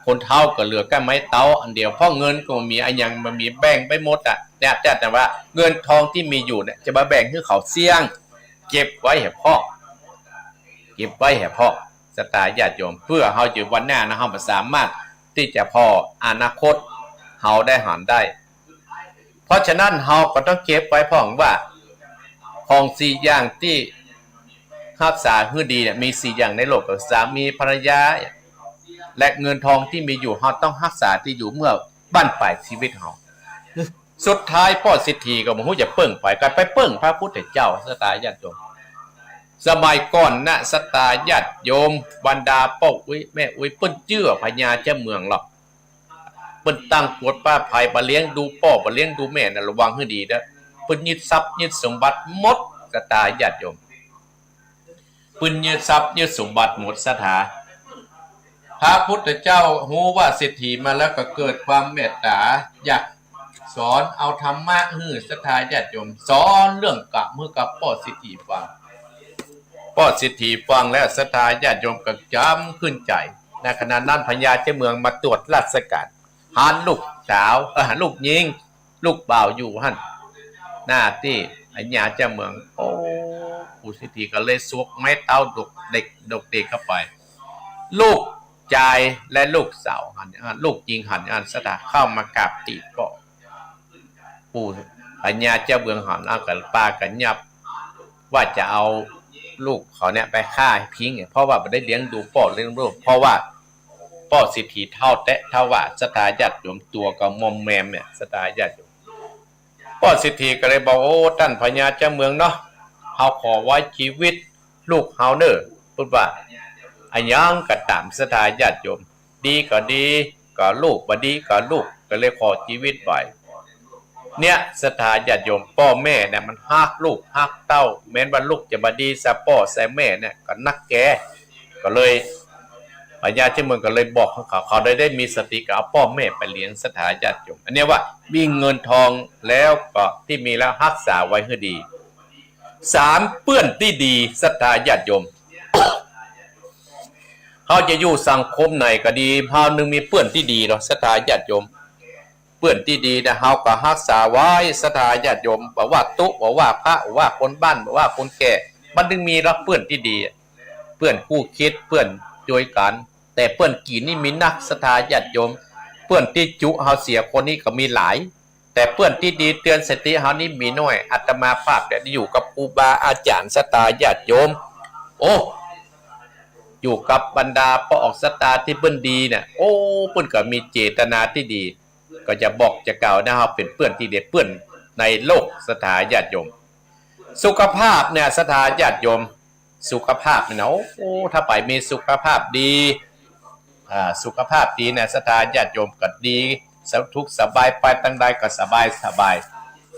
คนเฒ่าก็เหลือก้านไม้เต๊าอันเดียว เพราะเงินก็บ่มี อะหยังบ่มี แบ่งไปหมดอะ เนี่ย แต่ว่าเงินทองตี้มีอยู่เนี่ย จะมาแบ่งหื้อเขาเสี้ยง เก็บไว้แหมพ่อง เก็บไว้แหมพ่อง ศรัทธาญาติโยม เปื้อเฮาอยู่วันหน้านะ เฮาบ่สามารถตี้จะผ่ออนาคตเฮาได้หันได้ เพราะฉะนั้นเฮาก็ต้องเก็บไว้พ่องว่า ของสี่อย่างตี้ฮักษาหื้อดีเนี่ย มีสี่อย่างในโลก ก็สามีภรรยา และเงินทองตี้มีอยู่ เฮาต้องฮักษาตี้อยู่เมื่อบั้นปลายชีวิตเฮา สุดท้ายป้อเศรษฐีก็บ่ฮู้จะเปิ้งใผ ก็ไปเปิ้งพระพุทธเจ้า ศรัทธาญาติโยม สมัยก่อนนะ ศรัทธาญาติโยม บรรดาป้ออุ๊ยแม่อุ๊ย เปิ้นเจื้อพญาเจ้าเมืองหรอก เปิ้นตั้งกฎว่าใผบ่เลี้ยงดูป้อ บ่เลี้ยงดูแม่นะ ระวังหื้อดีเต๊อะ เปิ้นยึดทรัพย์ยึดสมบัติหมด ศรัทธาญาติโยม เปิ้นยึดทรัพย์ยึดสมบัติหมด ศรัทธา พระพุทธเจ้าฮู้ว่าเศรษฐีมาแล้วก็เกิดความเมตต๋า อยากสอนเอาธรรมะหื้อศรัทธาญาติโยม สอนเรื่องกรรมหื้อกับป้อเศรษฐีฟัง ป้อเศรษฐีฟังแล้ว ศรัทธาญาติโยมก็จ๋ำขึ้นใจ๋ ในขณะนั้นพญาเจ้าเมืองมาตรวจราชการ หันลูกสาว เอ่อ หันลูกญิง ลูกบ่าวอยู่หั้น หน้าตี้พญาเจ้าเมือง โอ้ ปู่เศรษฐีก็เลยสวกไม้เต๊าดกเด็ก ดกเด็กเข้าไป ลูกจายและลูกสาวหัน อ่า ลูกญิงหัน อ่า ศรัทธาเข้ามากราบตี๋ป้อ ปู่พญาเจ้าเมืองหัน เอาก็ปากั๋นยับ ว่าจะเอาลูกเขาเนี่ยไปฆ่าทิ้ง เพราะว่าบ่ได้เลี้ยงดูป้อเลี้ยงลูก เพราะว่าป้อเศรษฐีเฒ่าแต๊เฒ่าว่า ศรัทธาญาติโยม ตั๋วก็มอมแมมเนี่ย ศรัทธาญาติโยม ป้อเศรษฐีก็เลยบอก โอ้ ต้านพญาเจ้าเมืองเนาะ เฮาขอไว้จีวิตลูกเฮาเน่อ เปิ้นว่า อะหยังก็ต๋าม ศรัทธาญาติโยม ดีก็ดีกับลูก บ่ดีกับลูก ก็เลยขอจีวิตไว้ เนี่ย ศรัทธาญาติโยม ป้อแม่เนี่ยมันฮักลูกฮักเต้า แม้นว่าลูกจะบ่ดีใส่ป้อใส่แม่เนี่ยก็นักแก่ ก็เลย พญาเจ้าเมืองก็เลยบอกหื้อเขา เขาได้ ได้มีสติก็เอาป้อแม่ไปเลี้ยง ศรัทธาญาติโยม อันเนี้ยว่ามีเงินทองแล้วก็ตี้มีแล้วฮักษาไว้หื้อดี สาม เปื้อนตี้ดี ศรัทธาญาติโยม เฮาจะอยู่สังคมไหนก็ดี เฮานึ่งมีเปื้อนตี้ดีเนาะ ศรัทธาญาติโยม เปื้อนตี้ดีนะ เฮาก็ฮักษาไว้ ศรัทธาญาติโยม บ่ว่าตุ๊ บ่ว่าพระ บ่ว่าคนบ้าน บ่ว่าคนแก่ มันนึ่งมีละเปื้อนตี้ดี เปื้อนคู่คิด เปื้อนจ้วยกั๋น แต่เปื้อนกี่นี่มีนัก ศรัทธาญาติโยม เปื้อนตี้จุเฮาเสียคนนี่ก็มีหลาย แต่เปื้อนตี้ดีเตือนสติเฮานี่มีน้อย อาตมาภาพเนี่ยอยู่กับครูบาอาจ๋ารย์ ศรัทธาญาติโยม โอ้ อยู่กับบรรดาป้อออกศรัทธาตี้เปิ้นดีเนี่ย โอ้ เปิ้นก็มีเจตนาตี้ดี ก็จะบอกจะกล่าวนะ เฮาเป๋นเปื้อนตี้ดี เปื้อนในโลก ศรัทธาญาติโยม สุขภาพเนี่ย ศรัทธาญาติโยม สุขภาพเนี่ยนะ โอ้ ถ้าใผมีสุขภาพดี อ่า สุขภาพดีเนี่ย ศรัทธาญาติโยมก็ดี สุขสบาย ไปตางใดก็สบายสบาย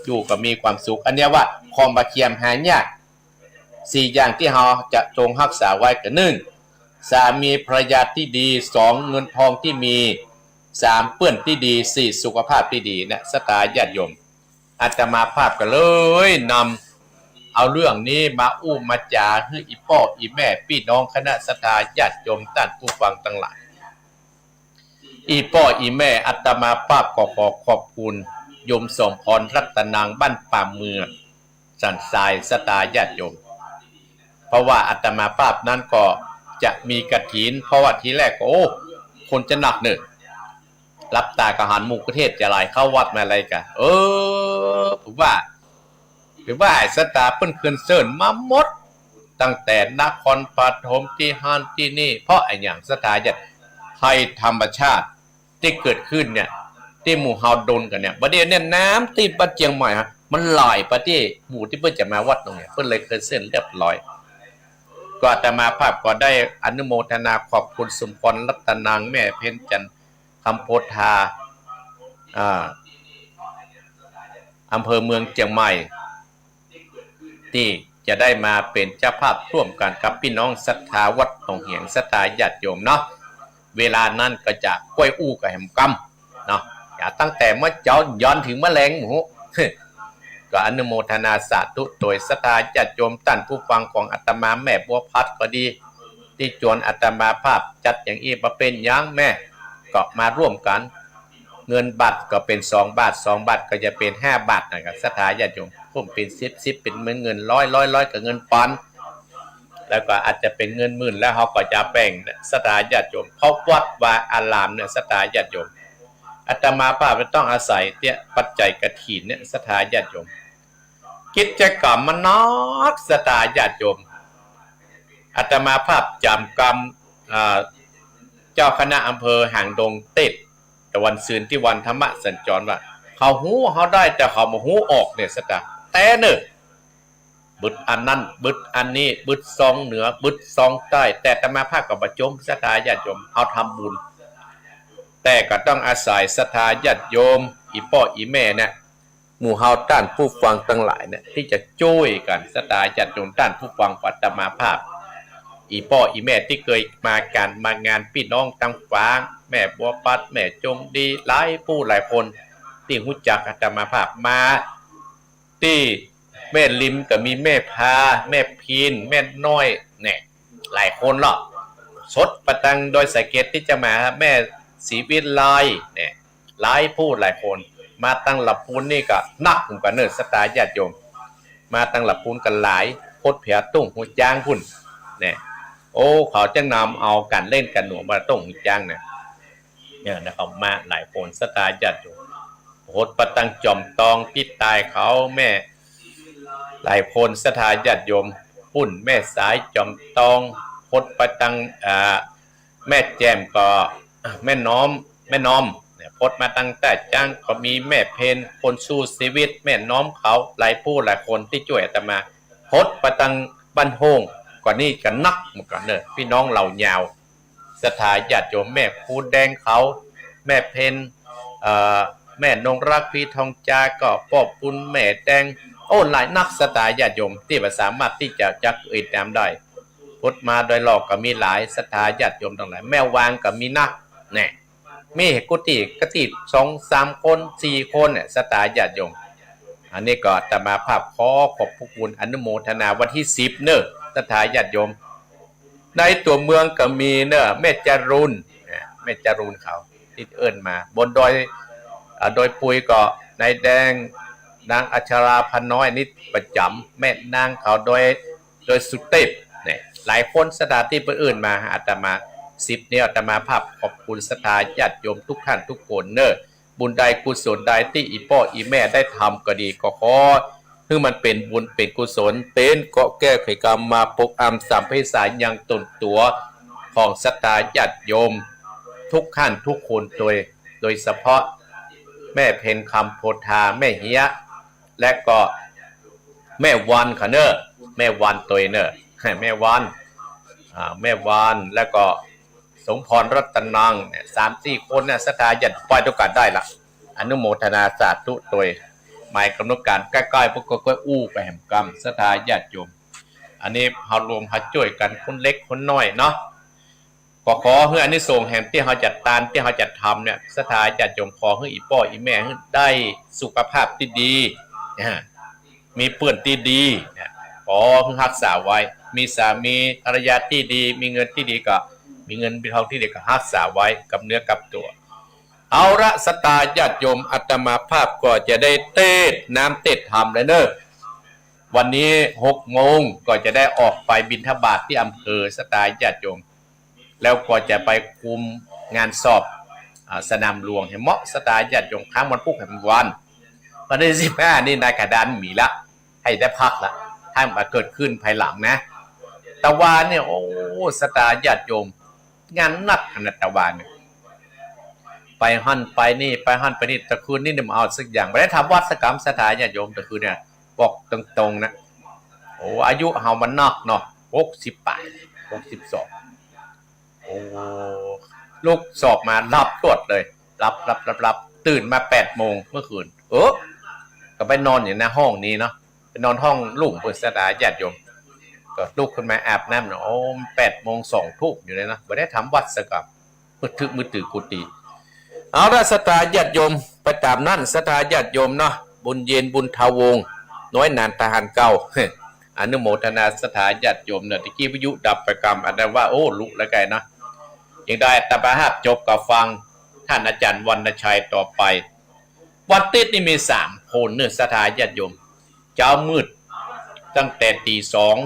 อยู่ก็มีความสุข อันเนี้ยว่าของบ่เคียมหายาก สี่อย่างตี้เฮาจะจงฮักษาไว้ก็ นึ่ง สามีภรรยาตี้ดี สอง เงินทองตี้มี สาม เปื้อนตี้ดี สี่ สุขภาพตี้ดีนะ ศรัทธาญาติโยม อาตมาภาพก็เลยนำเอาเรื่องนี้มาอู้มาจ๋าหื้ออี่ป้ออี่แม่ปี้น้องคณะศรัทธาญาติโยมต้านผู้ฟังตังหลาย อี่ป้ออี่แม่ อาตมาภาพก็ขอขอบคุณโยมสมพรรัตนางบ้านป่าเมือง สันทราย ศรัทธาญาติโยม เพราะว่าอาตมาภาพนั้นก็จะมีกฐิน เพราะว่าทีแรกก็ โอ้ คนจะนักเน่อ หลับตาก็หันหมู่เกษตรจะไหลเข้าวัดมาอะไรกะ เออ ผมว่า ผมว่าไอ้ศรัทธาเปิ้นเคินเซิ่นมาหมด ตั้งแต่นครปฐมตี้หั้นตี้นี่ เพราะอะหยังศรัทธาญาติ ภัยธรรมชาติตี้เกิดขึ้นเนี่ย ตี้หมู่เฮาโดนกั๋นเนี่ย บ่าเดี่ยวเนี่ยน้ำตี้บ้านเจียงใหม่ฮะ มันไหลไปตี้หมู่ตี้เปิ้นจะมาวัดตรงเนี่ย เปิ้นเลยเคินเส้นเรียบร้อย ก็อาตมาภาพก็ได้อนุโมทนาขอบคุณสมพรรัตนัง แม่เพ็ญจันทร์ คำโพธา อ่า อำเภอเมืองเจียงใหม่ ตี้จะได้มาเป๋นเจ้าภาพร่วมกั๋นกับปี้น้องศรัทธาวัดหนองเหียง ศรัทธาญาติโยมเนาะ เวลานั้นก็จะก้อยอู้กั๋นแหมกำเนาะ อย่าตั้งแต่เมื่อเจ๊าย้อนเถิงเมื่อแลงหมู่ ก็อนุโมทนาสาธุโตยศรัทธาญาติโยมต้านผู้ฟังของอาตมา แม่บัวพัดก็ดี ตี้จวนอาตมาภาพจัดอย่างอี้ บ่าเป๋นหยังแม่ ก็มาร่วมกั๋น เงินบาทก็เป๋นสองบาท สองบาทก็จะเป๋นห้าบาทนะครับ ศรัทธาญาติโยม เพิ่มเป๋นสิบ สิบเป๋นเหมือนเงินร้อย ร้อย ร้อยก็เงินปอนด์ แล้วก็อาจจะเป๋นเงินหมื่น แล้วเฮาก็จะแบ่งศรัทธาญาติโยม เพราะวัดวาอารามเนี่ยศรัทธาญาติโยม อาตมาภาพต้องอาศัยเตี้ยปัจจัยกฐินเนี่ยศรัทธาญาติโยม กิจกรรมมันนักศรัทธาญาติโยม อาตมาภาพจ๋ำกำ อ่า เจ้าคณะอำเภอหางดงเตสน์ แต่วันซืนตี้วันธรรมสัญจรว่า เขาฮู้เฮาได้ แต่เขาบ่ฮู้ออกเนี่ยศรัทธา แต่เน่อ บึดอันนั้น บึดอันนี้ บึดซองเหนือ บึดซองใต้ แต่อาตมาภาพก็บ่จ๋มศรัทธาญาติโยม เฮาทำบุญ แต่ก็ต้องอาศัยศรัทธาญาติโยม อี่ป้ออี่แม่เนี่ย หมู่เฮาต้านผู้ฟังตังหลายเนี่ย ตี้จะจ้วยกั๋น ศรัทธาญาติโยมต้านผู้ฟังของอาตมาภาพ อี่ป้ออี่แม่ตี้เกยมากั๋นมางาน ปี้น้องตังฝาง แม่บัวปัด แม่จงดี หลายผู้หลายคน ตี้ฮู้จักอาตมาภาพมา ตี้แม่ริมก็มีแม่พา แม่พีน แม่น้อย เนี่ย หลายคนเนาะ สดไปตังดอยสะเก็ดตี้จะมา แม่ศรีวิไล เนี่ย หลายผู้หลายคน มาตังลำพูนนี่ก็นักเหมือนกั๋นเน่อศรัทธาญาติโยม มาตังลำพูนกั๋นหลาย โคตรเผียตุ้งหัวจ้างพุ้น เนี่ย โอ้ เขาจะนำเอาก๋านเล่นก๋านหนวงมาตุ้งหัวจ้างเนี่ย เนี่ยนะครับ มาหลายคนศรัทธาญาติโยม โหดไปตังจอมตอง ปี้ตายเขา แม่ หลายคนศรัทธาญาติโยม ปุ้นแม่สาย จอมตอง โหดไปตัง อ่า แม่แจ่มก็ แม่น้อม แม่น้อม เนี่ย โหดมาตังต้าจ๊างก็มี แม่เพน คนสู้ชีวิต แม่น้อมเขา หลายผู้หลายคนตี้จ้วยอาตมา โหดไปตังบ้านโฮ่ง กว่านี้ก็นักเหมือนกั๋นเน่อ ปี้น้องเหล่ายาว ศรัทธาญาติโยม แม่ครูแดงเขา แม่เพน เอ่อ แม่นงรัก พี่ทองจาก็ ป้อปุณ แม่แดง โอ้ หลายนักศรัทธาญาติโยม ตี้บ่สามารถตี้จะ จะเอ่ยนามได้ พุทธมาโดยหลอกก็มีหลายศรัทธาญาติโยมตังหลาย แม่วางก็มีนัก แน่ มีกุฏิกะตี้สองสามคน สี่คนเนี่ย ศรัทธาญาติโยม อันนี้ก็อาตมาภาพขอขอบพระคุณอนุโมทนาวันตี้สิบเน่อ ศรัทธาญาติโยม ในตั๋วเมืองก็มีเน่อ แม่จรูน แม่จรูนเขาตี้เอิ้นมา บนดอย อ่า ดอยปุยก็นายแดง นางอัชราพรน้อย นี่ประจ๋ำ แม่นางเขา ดอย ดอยสุเตพ เนี่ย หลายคนศรัทธาตี้เปิ้นเอิ้นมาหาอาตมา สิบนี้อาตมาภาพขอบคุณศรัทธาญาติโยมทุกท่านทุกคนเน่อ บุญใดกุศลใดตี้อี่ป้ออี่แม่ได้ทำก็ดี ก็ขอหื้อมันเป๋นบุญเป๋นกุศล เป๋นเกราะแก้วไขกรรมมาปกอำสัมภเวสียังตนตั๋วของศรัทธาญาติโยมทุกท่านทุกคนโดย โดยเฉพาะแม่เพนคำโพธา แม่เฮีย และก็แม่วันเขาเน่อ แม่วันตวยเน่อ แม่วัน อ่า แม่วัน แล้วก็ สมพรรัตนังเนี่ย สามสี่คนเนี่ย ศรัทธาญาติไปด้วยกั๋นได้ละ อนุโมทนาสาธุตวย หมายกำหนดก๋านใก้ๆ พวกก็อู้ไปแหมกำ ศรัทธาญาติโยม อันนี้เฮารวมเฮาจ้วยกั๋นคนเล็กคนน้อยเนาะ ก็ขอหื้ออานิสงส์แห่งตี้เฮาจัดตานตี้เฮาจัดทำเนี่ย ศรัทธาญาติโยม ขอหื้ออี่ป้ออี่แม่หื้อได้สุขภาพตี้ดี อ่า มีเปื้อนตี้ดีเนี่ย ขอหื้อฮักษาไว้ มีสามีภรรยาตี้ดี มีเงินตี้ดีก็ มีเงินมีทองตี้ดีก็ฮักษาไว้กับเนื้อกับตั๋ว เอาละ ศรัทธาญาติโยม อาตมาภาพก็จะได้เตสน์น้ำเตสน์ธรรมแล้วเน่อ วันนี้หกโมงก็จะได้ออกไปบิณฑบาตตี้อำเภอ ศรัทธาญาติโยม แล้วก็จะไปคุมงานศพ อ่า สนามหลวงแหมเนาะ ศรัทธาญาติโยม ครั้งวันพุธแหมวัน วันตี้สิบห้านี่นายกระดานมีละ หื้อได้พักละ หื้อมาเกิดขึ้นภายหลังนะ ตะวาเนี่ย โอ้ ศรัทธาญาติโยม งานหนักขนาดตะวาเนี่ย ไปหั้นไปนี่ ไปหั้นไปนี่ ตะคืนนี้เนี่ยบ่เอาสักอย่าง บ่ได้ทำวัตรสักกำ ศรัทธาญาติโยม ตะคืนเนี่ย บอกตรงๆ นะ โอ้ อายุเฮามันนักเนาะ หกสิบป๋าย หกสิบสอง โอ้ ลุกสอบมาหลับตวดเลย หลับ หลับ หลับ หลับ ตื่นมาแปดโมงเมื่อคืน เออ ก็ไปนอนอยู่ในห้องนี้เนาะ ไปนอนห้องลุงเปิ้น ศรัทธาญาติโยม ก็ลุกขึ้นมาอาบน้ำเนาะ โอ้ แปดโมง สองทุ่มอยู่เลยนะ บ่ได้ทำวัตรสักกำ มืดตึ๊บมืดตื้อกุฏิ เอาละ ศรัทธาญาติโยม ไปต๋ามนั้น ศรัทธาญาติโยมเนาะ บุญเย็น บุญทวงศ์ น้อยหนาน ทหารเก่า อนุโมทนา ศรัทธาญาติโยมเนาะ ตะกี้วิทยุดับไปกำ อันนั้นว่า โอ้ ลุแล้วไกลนะ ยังได้อาตมาภาพจบก็ฟังท่านอาจารย์วรรณชัยต่อไป วันติ๊ดนี่มีสามคนเนาะ ศรัทธาญาติโยม เจ๊ามืด ตั้งแต่ตีสอง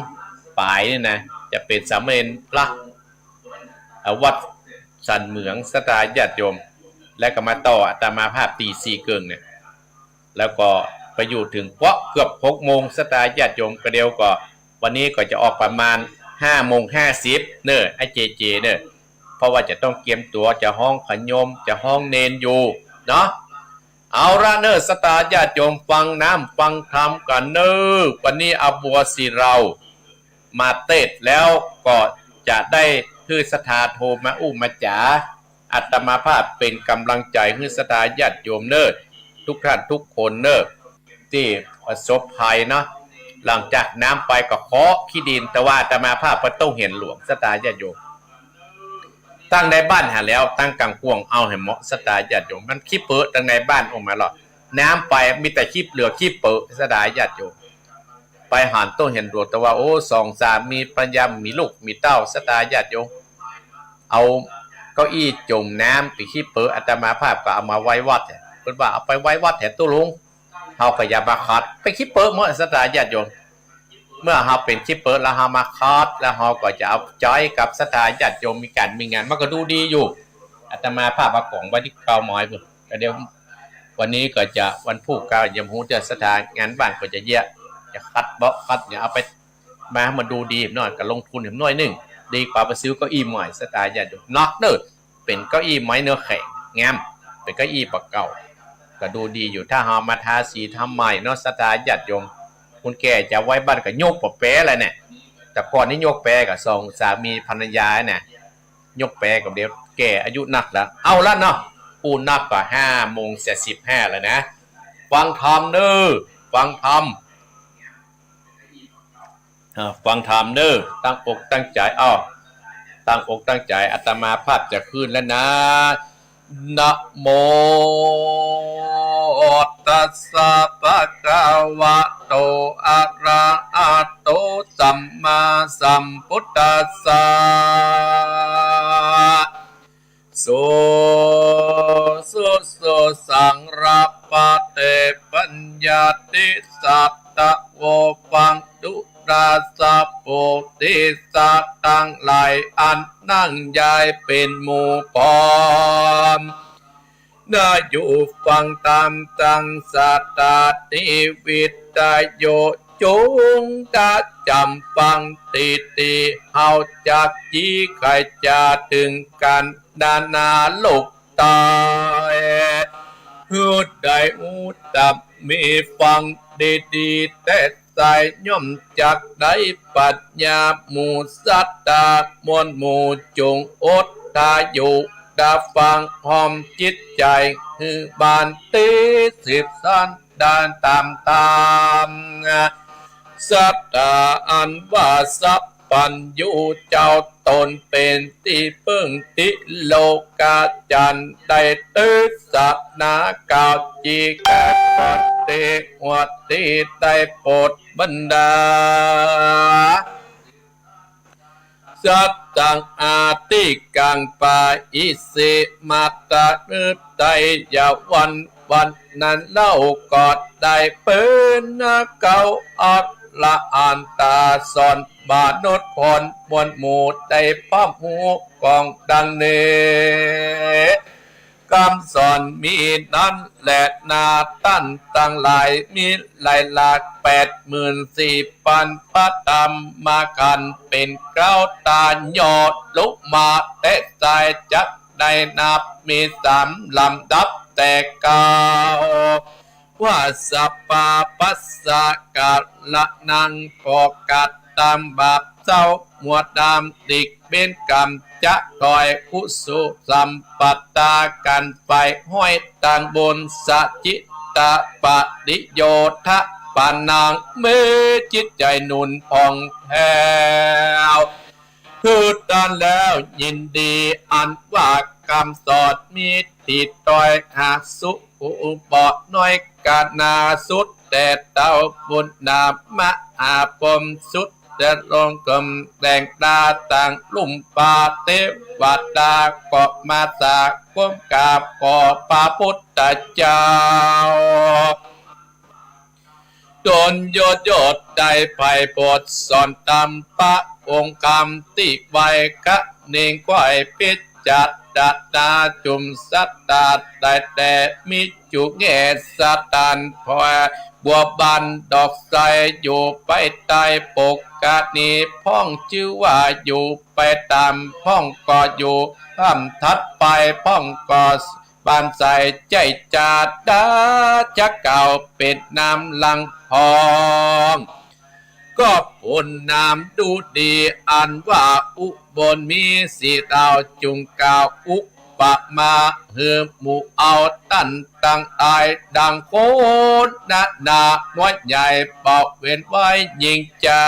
ป๋ายนี่นะ จะเป๋นสามเณรพระ อ่า วัดสันเหมือง ศรัทธาญาติโยม แล้วก็มาต่ออาตมาภาพตีสี่เกิ่งเนี่ย แล้วก็ไปอยู่เถิงเปาะเกือบหกโมง ศรัทธาญาติโยม ก็เดี๋ยวก็ วันนี้ก็จะออกประมาณห้าโมงห้าสิบเนาะ ไอ้เจเจเนาะ เพราะว่าจะต้องเกียมตั๋ว จะฮ้องขะโยม จะฮ้องเณรอยู่เนาะ เอาละเนาะ ศรัทธาญาติโยม ฟังน้ำฟังธรรมกั๋นเนาะ วันนี้อาบัวสีเหล่ามาเตศน์แล้ว ก็จะได้หื้อศรัทธาโทรมาอู้มาจ๋า อาตมาภาพเป๋นก๋ำลังใจ๋หื้อศรัทธาญาติโยมเนาะ ทุกท่านทุกคนเนาะ ตี้ประสบภัยเนาะ หลังจากน้ำไปก็เคาะขี้ดิน แต่ว่าอาตมาภาพบ่ต้องเหียนหลวง ศรัทธาญาติโยม ตังในบ้านหั้นแล้ว ตังก๋างกวางเอาหื้อเหมาะ ศรัทธาญาติโยม มันขี้เปอะตังในบ้านออกมาหรอก น้ำไปมีแต่ขี้ เหลือขี้เปอะ ศรัทธาญาติโยม ไปหั้นต้องเหียนหลวง แต่ว่า โอ้ สองสามีภรรยา มีลูกมีเต้า ศรัทธาญาติโยม เอาเก้าอี้จุ่มน้ำเป๋นขี้เปอะ อาตมาภาพก็เอามาไว้วัด เปิ้นว่าเอาไปไว้วัดแถวตู้ลุง เฮาก็อย่ามาขัด เป๋นขี้เปอะหมด ศรัทธาญาติโยม เมื่อเฮาเป๋นขี้เปอะแล้วเฮามาขัด แล้วเฮาก็จะเอาใจ๋กับศรัทธาญาติโยม มีก๋านมีงาน มันก็ดูดีอยู่ อาตมาภาพเอาก๋องไว้ตี้เก๊าไม้ปู้น ก็เดี๋ยว วันนี้ก็จะวันพูกก็ยังบ่ฮู้จะศรัทธางานบ้านก็จะเยียะ จะขัดบ่ขัด อย่าเอาไป มาให้มันดูดีหน่อย ก็ลงทุนหน่อยนึ่ง ดีกว่าไปซื้อเก้าอี้ใหม่ ศรัทธาญาติโยม นักเนาะ เป๋นเก้าอี้ไม้เนื้อแข็ง งาม เป๋นเก้าอี้บ่าเก่า ก็ดูดีอยู่ ถ้าเฮามาทาสีทำใหม่เนาะ ศรัทธาญาติโยม คนแก่จะไว้บ้านก็ยกบ่าแปแล้วเนี่ย แต่ก่อนนี้ยกแปก็สองสามีภรรยาเนี่ย ยกแปก็เดี๋ยวแก่อายุนักแล้ว เอาละเนาะ อู้นักก็ห้าโมงเสียสิบห้าแล้วนะ ฟังธรรมเนาะ ฟังธรรม อ่า ฟังธรรมเนาะ ตั้งอกตั้งใจ๋ เอา ตั้งอกตั้งใจ๋ อาตมาภาพจะขึ้นแล้วนะ นะโม ตัสสะ ภะคะวะโต อะระหะโต สัมมาสัมพุทธัสสะ โส โส โส สัง ระ ปะ เต ปัญญา ติ สัตตะ โว ปัง ตุ รา สะ โพ ธิ สัตว์ตังหลายอันนั่งยายเป๋นหมู่พร้อม นาอยู่ฟังธรรมตัง สัตตา ทิ วิทยุ จุงดะจ๋ำฟัง ตี้ตี้เฮาจักจี้ไขจ๋าตึงกั๋น นานาโลกใต้ หื้อได้ฮู้ตำมีฟังดีๆ แต๊ใส ย่อมจักได้ปัญญา หมู่สัตตามวลหมู่ จุงอดทาอยู่ ดาฟังห้อมจิตใจ๋ หื้อบานตี้สืบสาน ดานต๋ามต๋าม สัตตาอันว่าสัพพัญญู เจ้าต๋นเป๋นตี้เปิ้งตี้โลกาจันทร์ ได้เตสนา กล่าวจี้แก่คนตี้หัวตี้ได้โปรดบรรดา สัตตัง อธิกัง ปะอิสิ มาตะ นึไตยะวัน วันนั้นเล่าก็ได้เป๋นนักเก่า อรหันตาสอนมนุษย์คนมวลหมู่ ได้พร้อมฮู้กองดังนี้ เ กำสอนมีนั้นแลนา ต้านตังหลาย มีหลายหลัก แปดหมื่นสี่ปันพระธรรมขันธ์ เป๋นเก๊าต๋อนย่อ ลุมาแต๊สาย จักได้นับมีสามลำดับแต่เก๊า ว่า สปาปัสสะกะละนัง ปอกัดตามบาปเศร้า มัวดำหลีกเว้นกรรม จะถอยกุศลสัมปทา กันไปห้อยตางบุญ สจิตตปริโยธปานัง มีจิตใจ๋หนุนผ่องแผ้ว คือต้านแล้วยินดี อันว่ากำสอนมีตี้ถอยหาสุข บ่น้อยกานาสุด แต่เต้าบุญนามหาพรหมสุด จะลงกำแดงตาต่างลุ่มป่า เตวดาก็มาสาคมกราบขอพระพุทธเจ้า ตนยศยศได้ไปโปรดสอนธรรม พระองค์กำตี้ไว้ กะเน่งค่อยพิจารณา จุมสัตตาได้แต่มีจุแง่สถาน พอบัวบานดอกไทรอยู่ไปใต้ปกกะนี้ พ่องจื้อว่าอยู่ไปต๋าม พ่องก็อยู่ถ้ำถัดไป พ่องก็ บานใสใจ้จาดา จะกล่าวเป๋นนามหลังพ้อง ก็เป๋นนามดูดี อันว่าอุบลมีสี่ดาว จุ่งกล่าวอุปมาหื้อหมู่เอาต้านตังหลาย ดังโคนนานาม้อยใหญ่ เป่าเว้นไว้ยิ่งใจ๋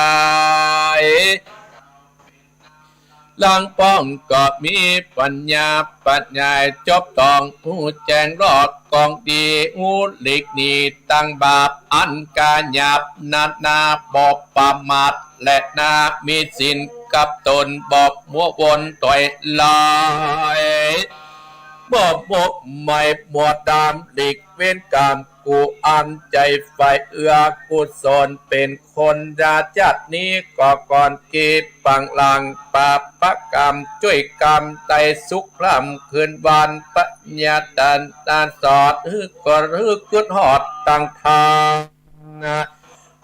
หลังพ้องก็มีปัญญาปัญญา จบต้องฮู้แจ้งรอบกองดี ฮู้หลีกหนีตังบาป อันก๋าหยาบนานา บ่ประมาทแลนา มีศีลกับต๋น บ่มัววนถอยหลัง บ่มัวหมายมัวดำ หลีกเว้นกรรม กูอันใจ๋ใฝ่เอื้อกุศล เป๋นคนราชาตินี้ ก็ก่อนเก้ปางล้างปาปกรรม จ้วยกรรมได้สุขล้ำคืนวัน ปัญญาตันตาสอด หื้อก็หื้อขึ้นฮอดตังธรรม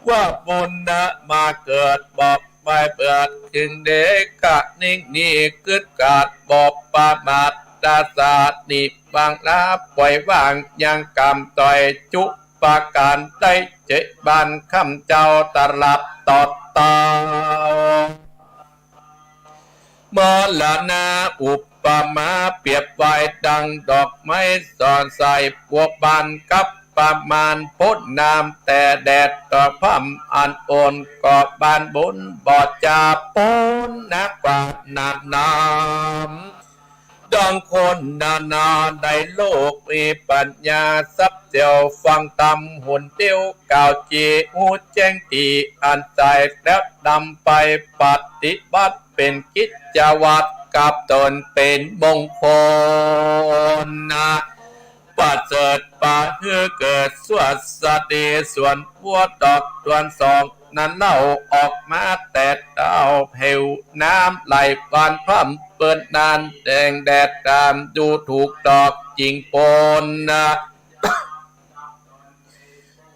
ว่าบุญนะมาเกิด บอกไปเบิด ถึงเดกะนิ่งนี้ กึดกาดบ่ประมาท ตาสาดหนีบวางลา ปล่อยวางยังกรรม ต่อยจุประก๋าน ได้เจบานคำเจ้า ตลับต่อเต้า มรณะอุปมา เปรียบไว้ดังดอกไม้สดใส บัวบานกับประมาณ พ้นน้ำแต่แดด ต่อพร่ำอันอ่อน ก็บานบุญบ่จา พ้นหนักกว่าน้ำน้ำ ดังคนนานาในโลก มีปัญญาสับเสี่ยว ฟังธรรมหนเดียว กล่าวจีฮู้แจ้งตี้อันใจ๋ แล้วนำไปปฏิบัติ เป๋นกิจวัตรกับต๋น เป๋นมงคลนะ ประเสริฐปาหื้อเกิด สวัสดีส่วนบัวดอกจวนสอง นั้นเล่าออกมาแต่เต้า ผิวน้ำไหลหวานพร่ำ เปิ้นนานแดงแดดตาม ดูถูกดอกจิ่งโปนนะ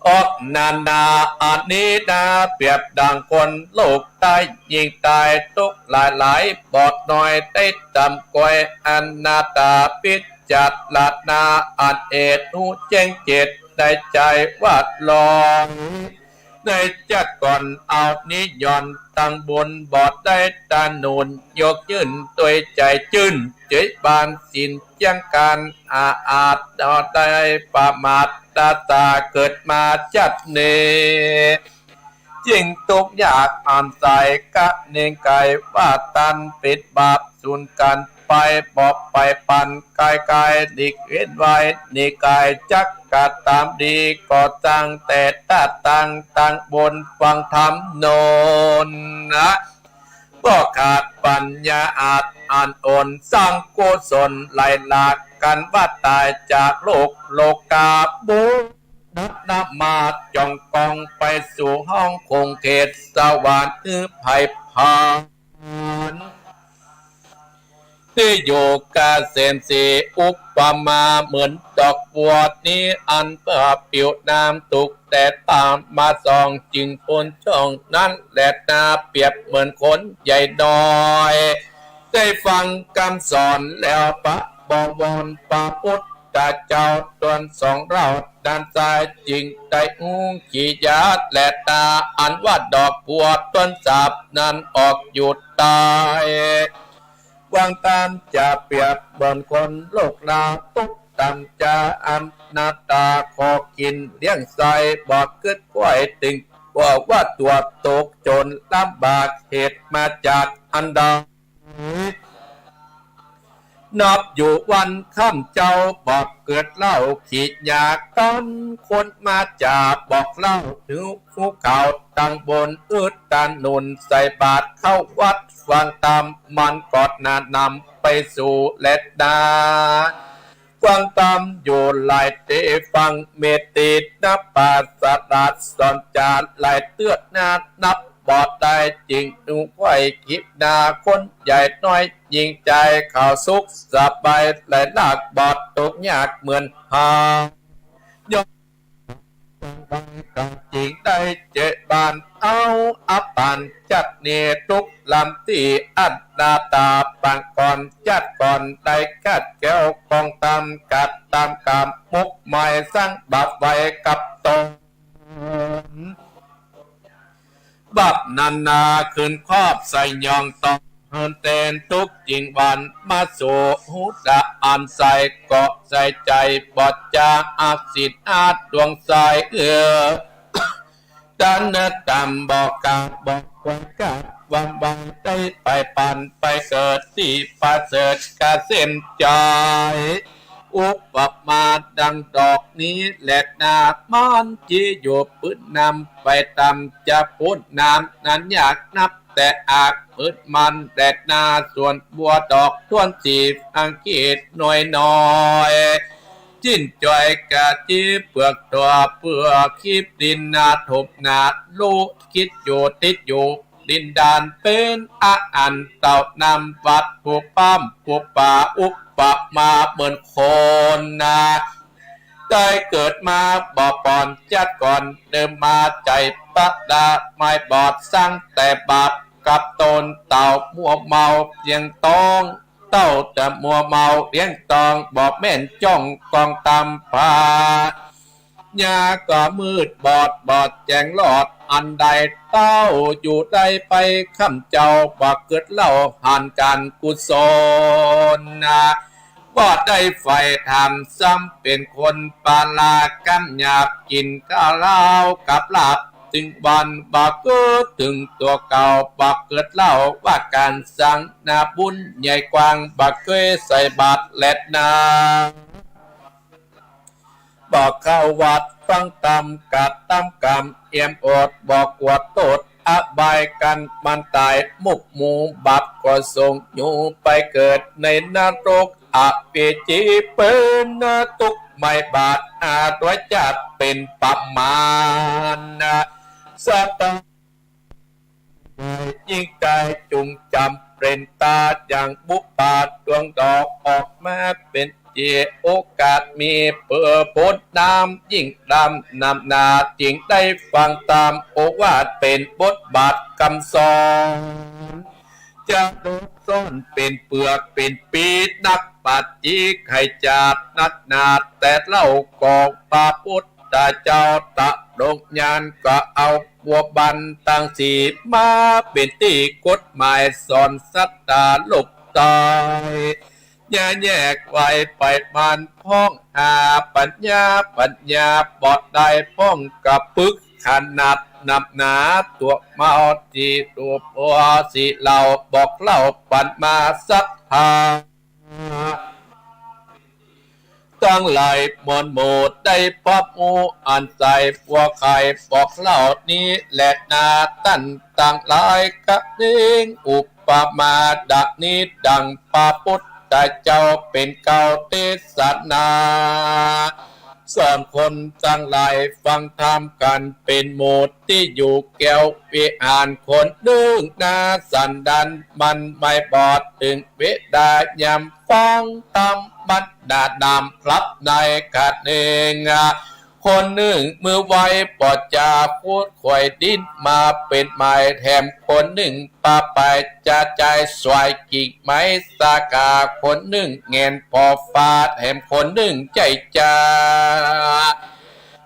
ออกนานา อันนี้นา เปรียบดังคนโลกต๋าย ยิ่งต๋ายทุกข์หลายหลาย บ่น้อยได้ต่ำกอย อนาถาพิจารณา อันเอกฮู้แจ้งจิตในใจ๋ว่าลอง ในจักก่อนเอานี้ย้อนตังบุญ บ่ได้ตาหนุน ยกยื่นตวยใจ๋จื้น เจยบานศีลเจียงก๋าน อาอาจบ่ได้ประมาท ตาตาเกิดมาจักนี้ ยิ่งตุ๊กข์ยากอันใส กะเน่งไก๋ว่าตัน เป๋นบาปสูญกั๋นไป บ่ไปปัน ก๋ายก๋ายหลีกเว้นไว้ นี่ก๋ายจักกระตำดี ก็ตั้งแต่ตาตั้งตังบุญ ฟังธรรมโน้นนะ บ่ขาดปัญญาอาจอันอ่อน สร้างกุศลไหลหลากกั๋น ว่าต๋ายจากโลกโลกา บุญนำมาจ่องกอง ไปสู่ห้องคงเขตสวรรค์ หื้อไพศาล ตี้อยู่เกษมศรี อุปมาเหมือนดอกบัวนี้ อันเมื่อปิวน้ำถูกแดดพร่ำมาส่อง จึงพ้นช่องนั้นแลนา เปรียบเหมือนคนใหญ่น้อย ได้ฟังกำสอนแล้วพระบวร พระพุทธเจ้าตรัสสองเล่านั้นไซร้ จึงได้ฮู้กิริยาแลนา อันว่าดอกบัวต้นสาบนั้นออกอยู่ใต้ ฟังธรรมจะเปรียบเหมือนคนโลกนา ตุ๊กข์ต่ำจาอนาถา ขอกิ๋นเลี้ยงไส้ บ่กึ๊ดควยตึง กลัวว่าตั๋วตกจนลำบาก เหตุมาจากอันใด นับอยู่วันค่ำเจ๊า บ่เกิดเล่า กิริยากันคนมาจ๋า บอกเล่าถึงภูเขาตังบน อึดตันหนุนใส่บาตรเข้าวัดฟังธรรม มันก็หนาหนำไปสู่แลนา ฟังธรรมอยู่หลายตี้ ฟังเมตตินปาสราสอนจาหลายเตื้อนา นับบ่ได้ จึงดูไขว้กิริยาคนใหญ่น้อย ยิ่งใจ๋เขาสุขสบาย หลายลากบ่ตกยากเหมือนหา ย่อม จึงได้เจอบานเอาอปานจัดเน ทุกข์ลำตี้อนาถา ปางก่อนจัดก่อน ได้ขัดเกลากองธรรม กัดตามกรรมมุกหมาย สังบาปไว้กับตน บาปนั้นนา คืนครอบใส่ยองตอง เฮินแตนทุกข์จิ่งหวั่น มาสู่หูตาอันใส ก็ใส่ใจ๋บอดจา อาศินอาดวงใส เออ ตันนกรรมบอกกาบอกควรกา วันวันได้ไปปันไปเกิดตี้ประเสริฐเกษมใจ๋ อุปมาดังดอกนี้แลนา มันจะอยู่ปื้นน้ำไปตามจะพ้นน้ำนั้นยากนับ แต่อากปื้นมันแลนา ส่วนบัวดอกถ้วนสีอังกฤษน้อยน้อย จิ้นจ่อยกะจีเปลือกถั่วเปลือกคีบดินนา ถมนา ลูกคิดอยู่ติดอยู่ ดินดานเป๋นอาหารเต้า น้ำวัดผู้ป้ำผู้ป่า อุปมาเหมือนคนนา ได้เกิดมาบ่ปอนจัดก่อน เดิมมาใจ๋ประดา ไม้บอดสร้างแต่บาปกับตน เต้ามัวเมาเลี้ยงตอง เต้าจะมัวเมาเลี้ยงตอง บ่แม่นจ้องกองตำพา ยาก็มืดบอด บอดแจ้งรอดอันใด เต้าอยู่ได้ไปค่ำเจ๊า บ่เกิดเล่าหันก๋านกุศลนา บ่ได้ใฝ่ธรรม ซ้ำเป๋นคนปาลากรรมหยาบ กิ๋นข้าวเหล้ากับลาบ ตึงวันบ่เกิดตึงตั๋วเก่า บ่เกิดเล่าว่าก๋านสังนา บุญใหญ่กว้าง บ่เกยใส่บาตรแลนา บ่เข้าวัดฟังธรรม กัดตามกรรมเอี่ยมอด บ่กลัวโต้ษอบาย กันมันต๋ายมุกหมู่ บาปก็ส่งอยู่ไปเกิดในนรกอเวจี เป๋นทุกข์ไม่บาดอาดวยจัดเป๋นประมาณนา สัตว์ ยิ่งใจ๋จุ่มจ๋ำเปล่นตา อย่างบุปผาดวงดอกออกมาเป๋นเจีย โอกาสมีเปื้อพ้นน้ำยิ่งดำหนำหนา จึงได้ฟังตามโอวาทเป๋นบทบาทกำสอน จะหลบซ่อนเป๋นเปลือกเป๋นปีนัก ปัจจิไขจาดนักหนา แต่เล่าก็พระพุทธเจ้าตะลงญาณ ก็เอาบัวบานตังสี่มาเป๋นตี้กฎหมาย สอนสัตว์โลกใต้ อย่าแยกไว้ไปมันพ่องหา ปัญญาปัญญาบ่ได้พ่องกระปึก ขนาดหนำหนาตั๋วเมา ตี้ตั๋วปัวสีเหล้า บอกเล่าปันมาสัตว์ ตังหลายมวลหมู่ได้พบหมู่อันใส บัวไขบอกเล่านี้แลนา ต้านตังหลายกะเน่งอุปมาดังนี้ ดังพระพุทธเจ้าเป๋นเกล่าวเตสนา สอนคนตังหลายฟังธรรมกั๋นเป๋นหมู่ตี้อยู่แก้ววิหาร คนนึ่งนาสันดานมันไม่บอด เถิงเวลายามฟังธรรมมันหน้าดำพลับในขะเน่ง คนนึ่งมือไวปอดจาพูดขวยดิ้นมาเป๋นไม้ แถมคนนึ่งปาไปจะใจสวยกิ่งไม้สาขา คนนึ่งแหงนผ่อฟ้า แถมคนนึ่งใจ้จา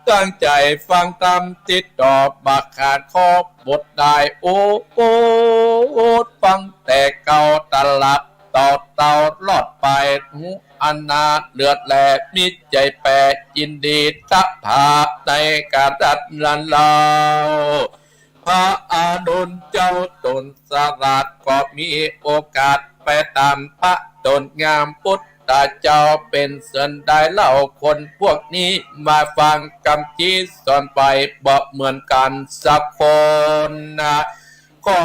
ตั้งใจ๋ฟังธรรมติดต่อบ่ขาด ขอบุญได้โอด ฟังแต่เก่าตลับต่อเต้ารอดไป ฮู้อันนาเลิศแล มีใจ๋แป๋ยินดีตะถาในก๋านนั้นเล่า พระอานนท์เจ้าต๋นสลาดก็มีโอกาสไปต๋ามพระต๋นงาม พุทธเจ้าเป๋นเซินได้เล่า คนพวกนี้มาฟังกำจี้สอนไปบ่เหมือนกั๋นสักคนนา ขอ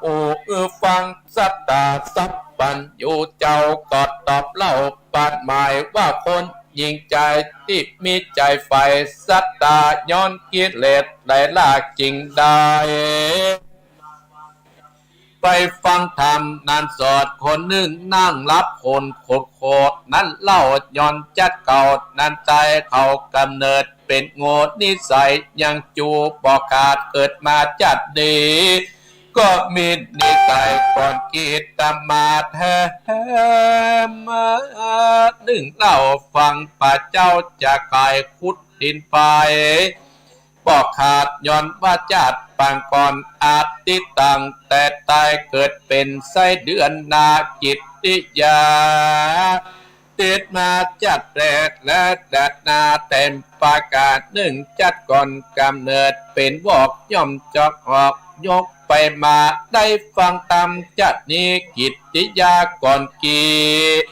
โอ้ เออ ฟังสัตตาสัพพัญญูเจ้าก็ตอบเล่า ปัดหมายว่าคนหญิงใจ๋ตี้มีใจ๋ใฝ่สัตตา ย้อนกิเลสได้ลากจึงได้ ไปฟังธรรมนั้นสอน คนนึ่งนั่งหลับคนโขดๆ นั้นเล่า ย้อนจัดเก่านั้นใจ๋เขาก๋ำเนิดเป๋นโง่ นิสัยยังจูบ่ขาด เกิดมาจัดนี้ ก็มีนิสัยก่อนกิเลสมาแถมนึ่งเล่า ฟังพระเจ้าจะก๋ายขุดดินไปบ่ขาด ย้อนว่าจัดปางก่อนอดีตตั้งแต่ใต้ เกิดเป๋นไส้เดือนนากิตติยา ติดมาจัดแรกและแดดนาเต็มประการนึ่ง จัดก่อนก๋ำเนิดเป๋นวอก ย่อมจอกออกยกไปมา ได้ฟังธรรมจัดนี้ กิตติยาก่อนกิเลส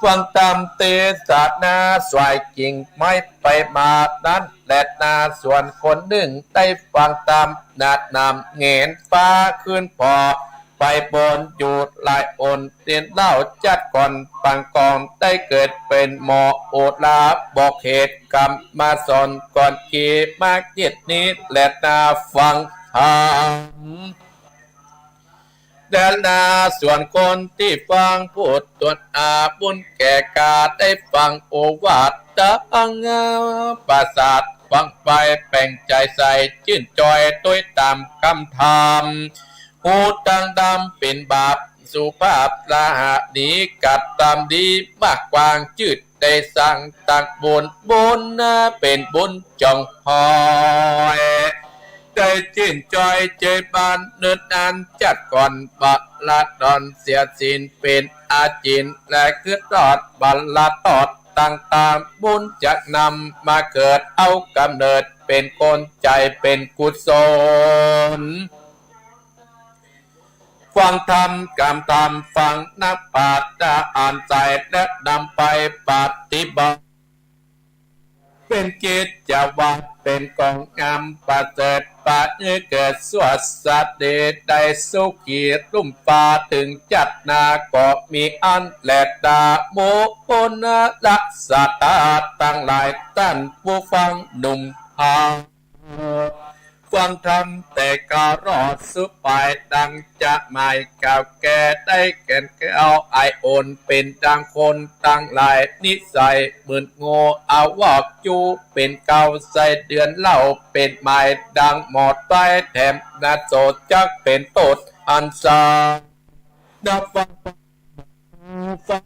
ฟังธรรมเตสนาสวยกิ่งไม้ไปมานั้นแลนา ส่วนคนนึ่งได้ฟังธรรมนาดนำแหงนฟ้าขึ้นผ่อ ไปบนอยู่หลายอน เตียนเล่าจัดก่อนปางก่อน ได้เกิดเป๋นหมอโอฬารบอกเหตุกรรมมาสอน ก่อนกิเลสมาเกียรตินี้แลนา ฟังธรรมแลนา ส่วนคนตี้ฟังพูดตนอาบุญแก่กล้า ได้ฟังโอวาทตังประเสริฐ ฟังไปแป๋งใจ๋ใสจื้นจอย ตวยต๋ามกำธรรม ฮู้ตังดำเป๋นบาป สุภาพละหนี กระตำดีมากกว้าง จื้นได้สร้างตังบุญ บุญนาเป๋นบุญจ่องหอย ได้จื้นจอยเจยบานเนินนาน จัดก่อนบาละดอนเสียศีล เป๋นอาจิน และคือตอดบาละตอดต่างๆ บุญจะนำมาเกิด เอาก๋ำเนิดเป๋นคนใจ๋เป๋นกุศล ฟังธรรมกำธรรม ฟังนักปราชญ์อันใส และนำไปปฏิบัติ เป๋นกิจวัตร เป๋นของงามประเสริฐ ปะเอื้อเกิดสวัสดี ได้สุขีลุ่มฟ้า เถิงจัดนาก็มีอั้นแลนา โมโอนละสัตตาตังหลาย ต้านผู้ฟังหนุ่มเฒ่า ฟังธรรมแต่กล่าวรอดสุดปาย ดังจะหมายกล่าวแก่ ได้แก่นแก้วไอโอน เป๋นดังคนตังหลาย นิสัยเหมือนโง่ เอาวอกจูเป๋นเกล้า ไส้เดือนเล่าเป๋นไม้ ดังหมอดไฟแถมนาโส จักเป๋นโต้ษอันสา นับฟัง ฟัง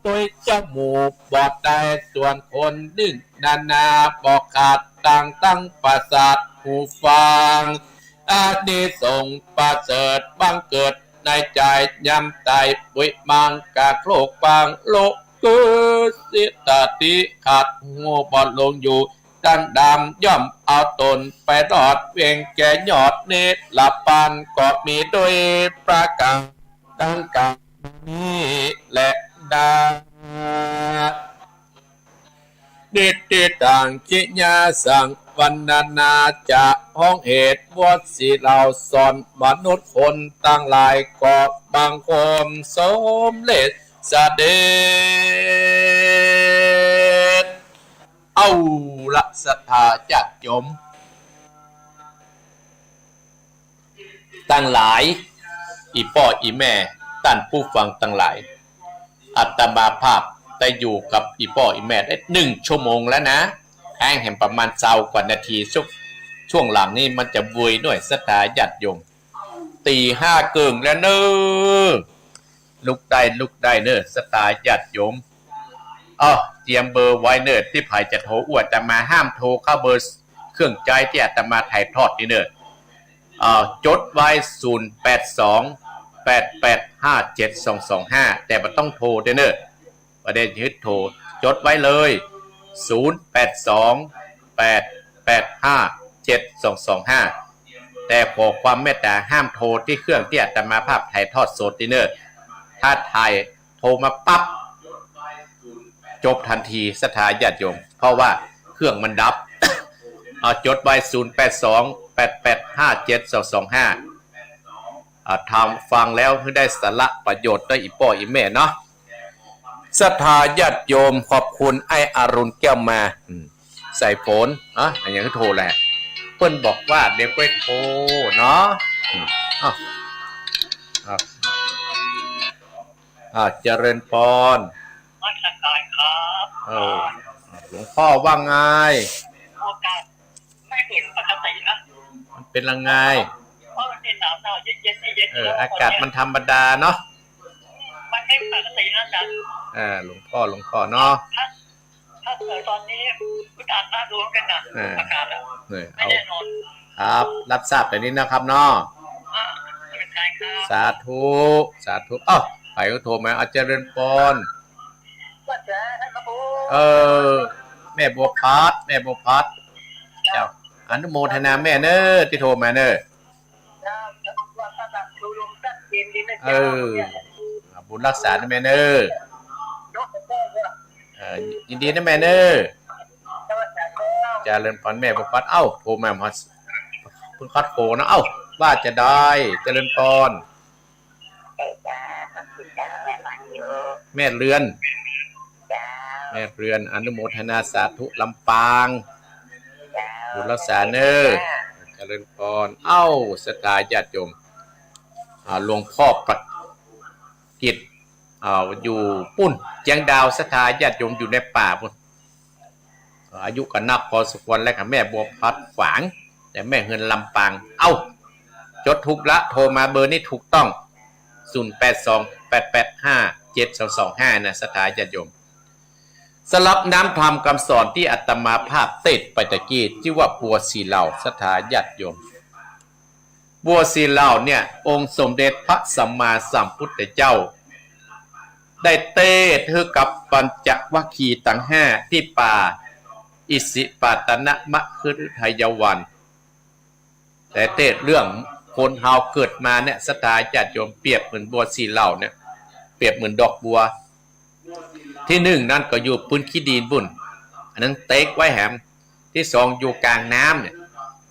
ตวยเจ้าหมู่บอดได้ ส่วนคนนึ่งนานาบ่ขาด ต่างตั้งประสาทหูฟัง อานิสงส์ประเสริฐบังเกิดในใจ๋ ยามต๋ายปุยมังกะโครกปางโลก คือสิทธิขาดหัวบ่ลงอยู่ ตังดำย่อมเอาต๋นไปรอด เวียงแก่ยอดนิรพาน ก็มีโดยประก๋านดังกล่าวนี้แลนา นิตติตัง กิริยาสัง วรรณนาจะฮ้องเหตุ บทสี่เล่า สอนมนุษย์คนตังหลาย ก็บังคมสมเร็จเสด็จ ศรัทธาญาติโยมตังหลาย อี่ป้ออี่แม่ ต้านผู้ฟังตังหลาย อาตมาภาพได้อยู่กับอี่ป้ออี่แม่ได้หนึ่งชั่วโมงแล้วนะ แอ้งแหมประมาณซาวกว่านาที ช่วง ช่วงหลังนี้มันจะเวยหน่อย ศรัทธาญาติโยม ตี๋ห้าเกิ่งแล้วเน่อ ลุกได้ ลุกได้เน่อ ศรัทธาญาติโยม อ้อ เจียมเบอร์ไว้เน่อ ตี้ใผจะโทรอู้อาตมา ห้ามโทรเข้าเบอร์เครื่องใจ๊ตี้อาตมาถ่ายทอดนี่เน่อ อ่า จดไว้ ศูนย์แปดสอง แปดแปดห้าเจ็ดสองสองห้า แต่บ่ต้องโทรเน่อ บ่ได้หื้อโทร จดไว้เลย ศูนย์แปดสอง แปดแปดห้าเจ็ดสองสองห้า แต่ขอความเมตตาห้ามโทรตี้เครื่องตี้อาตมาภาพถ่ายทอดสดนี่เน่อ ถ้าถ่าย โทรมาปั๊บ จบทันที ศรัทธาญาติโยม เพราะว่าเครื่องมันดับ เอา จดไว้ ศูนย์แปดสอง แปดแปดห้าเจ็ดสองสองห้า อ่า ถ้าฟังแล้วหื้อได้สาระประโยชน์ได้อี่ป้ออี่แม่เนาะ ศรัทธาญาติโยม ขอบคุณไอ้อรุณแก้วมา อืม สายฝน อ่ะ อันนี้ก็โทรแหละ เปิ้นบอกว่าเดี๋ยวก้อยโทรเนาะ อืม อ้าว ครับ อ่า เจริญปอน นมัสการครับ เออ หลวงพ่อว่าไง โอกาสไม่เหมือนปกตินะ มันเป็นยังไง เพราะมันเป็นหนาวๆ เย็นๆ เย็นๆ เออ แล้ว อากาศมันธรรมดาเนาะ มันไม่ปกตินะอาจารย์ เออ หลวงพ่อ หลวงพ่อเนาะ ถ้า ถ้าเกิดตอนนี้พุทธานาดูกันนะ อ่า อากาศอะ เนี่ย ไม่แน่นอน เอา ครับ รับทราบแบบนี้นะครับเนาะ อ่า ไม่เป็นไรครับ สาธุ สาธุ อ้าว ใผก็โทรมา เอา เจริญปอน ว่าจะให้มาบู เออ แม่บัวพัด แม่บัวพัด เจ้า อนุโมทนาแม่เน่อ ตี้โทรมาเน่อ เออ บุญรักษานะแม่เน่อ เออ ยินดีนะแม่เน่อ เจริญปอนแม่บัวพัด เอ้า โทรมา เพิ่งคัดโทรนะ เอ้า ว่าจะได้ เจริญปอน แม่เรือน แม่เรือน อนุโมทนาสาธุ ลำปาง บุญรักษาเน่อ เจริญปอน เอ้า ศรัทธาญาติโยม อ่า หลวงพ่อประกิต อ่า อยู่ปุ้น เจียงดาว ศรัทธาญาติโยมอยู่ในป่าปุ้น อายุก็นักพอสมควรแล้วกับแม่บัวพัดฝาง แต่แม่เฮือนลำปาง เอ้า จดถูกละ โทรมาเบอร์นี้ถูกต้อง ศูนย์แปดสอง แปดแปดห้าเจ็ดสองสองห้า นะ ศรัทธาญาติโยม สำหรับน้ำธรรมคำสอนตี้อาตมาภาพเตสน์ไปตะกี้ จื้อว่าบัวสีเหล่า ศรัทธาญาติโยม บัวสีเหล่าเนี่ย องค์สมเด็จพระสัมมาสัมพุทธเจ้า ได้เตสน์หื้อกับปัญจวัคคีย์ตังห้าตี้ป่าอิสิปตนมฤคทายวัน แต่เตสน์เรื่องคนเฮาเกิดมาเนี่ย ศรัทธาญาติโยม เปรียบเหมือนบัวสีเหล่าเนี่ย เปรียบเหมือนดอกบัว ตี้นึ่งนั้นก็อยู่ปื้นขี้ดินปุ้น อันนั้นเตสน์ไว้แหม ตี้สองอยู่ก๋างน้ำเนี่ย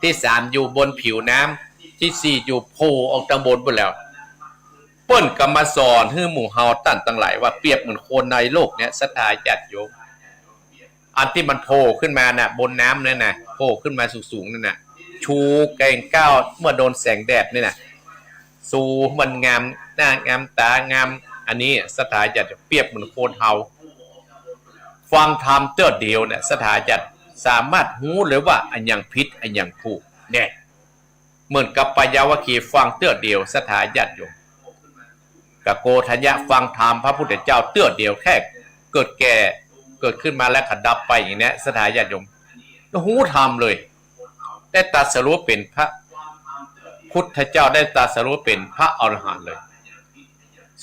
ตี้สามอยู่บนผิวน้ำ ตี้สี่อยู่โผล่ออกตางบนปุ้นแล้ว เปิ้นก็มาสอนหื้อหมู่เฮาต้านตังหลายว่าเปรียบเหมือนคนในโลกเนี่ย ศรัทธาญาติโยม อันตี้มันโผล่ขึ้นมาน่ะ บนน้ำเนี่ยนะ โผล่ขึ้นมาสูงๆ นั่นน่ะ ชูแก่งก้าวเมื่อโดนแสงแดดเนี่ยน่ะ สูงมันงามหน้างามตางาม อันนี้ศรัทธาญาติโยม เปรียบเหมือนคนเฮา ฟังธรรมเตื้อเดียวเนี่ย ศรัทธาญาติโยม สามารถฮู้เลยว่าอะหยังผิดอะหยังถูก เนี่ย เหมือนกับปัญจวัคคีย์ฟังเตื้อเดียว ศรัทธาญาติโยม กับโกฏัญญะฟังธรรมพระพุทธเจ้าเตื้อเดียว แค่เกิดแก่ เกิดขึ้นมาแล้วก็ดับไปอย่างเนี้ย ศรัทธาญาติโยม ฮู้ธรรมเลย ได้ตรัสรู้เป๋นพระพุทธเจ้า ได้ตรัสรู้เป๋นพระอรหันต์เลย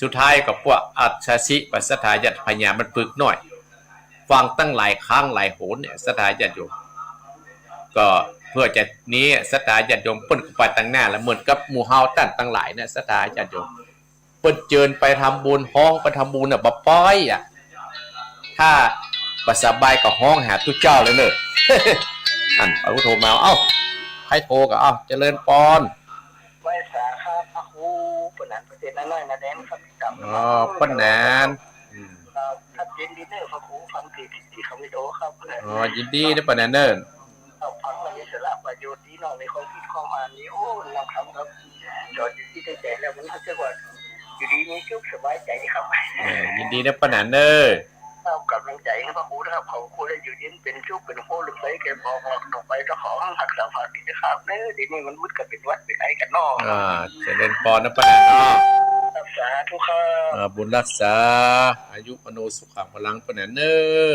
สุดท้ายก็พวกอัสสชิ ปัสสัทธาญาติ ปัญญามันปึกน้อย ฟังตั้งหลายครั้งหลายหนเนี่ย ศรัทธาญาติโยม ก็เพื่อจะนี้ ศรัทธาญาติโยม เปิ้นก็ไปตังหน้าแล้ว เหมือนกับหมู่เฮาต้านตังหลายเนี่ย ศรัทธาญาติโยม เปิ้นเจิญไปทำบุญ ฮ้องไปทำบุญน่ะ บ่ปอยอ่ะ ถ้าบ่สบายก็ฮ้องหาตุ๊เจ้าเลยเน่อ อัน เอาโทรมา เอ้า ใผโทรก็ เอ้า เจริญปอน ไหว้สาครับพระครู เปิ้นหนานเปิ้นเตสน์น้อยๆ นะแดนครับ อ๋อ เปิ้นหนาน อืม ชัดเจนดีเน่อ พระครูฟังตี้ ตี้ ตี้เขาวิดีโอครับ อ๋อ ยินดีเน่อป้อแหนเน่อ ครับ ฟังแล้วมีสาระประโยชน์ดีเนาะ ในความคิดความอ่านนี่ โอ้ นำคำครับ จอดอยู่ตี้ใจ๋แล้วมันรู้สึกว่าอยู่ดีมีสุขสบายใจ๋ครับ เออ ยินดีเน่อป้อแหนเน่อ ครับ ก๋ำลังใจ๋หื้อพระครูนะครับ ขอบคุณและอยู่เย็นเป๋นสุข เป๋นโฮลูกใสแก่ปองออกต่อไป ก็ขอฮักษาพระกิจนะครับเน่อ เดี๋ยวนี้มันวุดกั๋นเป๋นหวัดเป๋นไอกั๋นเนาะ อ่า เจริญปอนนะป้อแหนเนาะ ครับ สาธุครับ อ่า บุญรักษา อายุวัณโณสุขังพลังป้อแหนเน่อ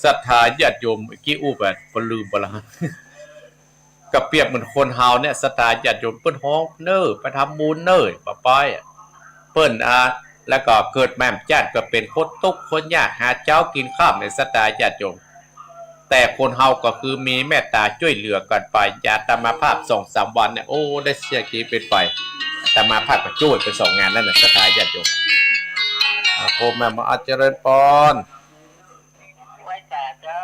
ศรัทธาญาติโยม เมื่อกี้อู้ไป ปะลืมไปละ ก็เปรียบเหมือนคนเฮาเนี่ย ศรัทธาญาติโยมเปิ้นฮ้องเน่อ ไปทำบุญเน่อ บ่ไปอะ เปิ้น อ่า แล้วก็เกิดมาจ้าดก็เป๋นคนตุ๊กข์คนยาก หาเจ๊ากิ๋นค่ำเนี่ย ศรัทธาญาติโยม แต่คนเฮาก็คือมีเมตต๋าจ้วยเหลือกั๋นไป อย่างอาตมาภาพสองสามวันเนี่ย โอ้ ได้เสียชีวิตไป อาตมาภาพก็จ้วยไปสองงานแล้วนะ ศรัทธาญาติโยม อ่า โทรมา มา อ่า เจริญปอน ไหว้สาเจ้า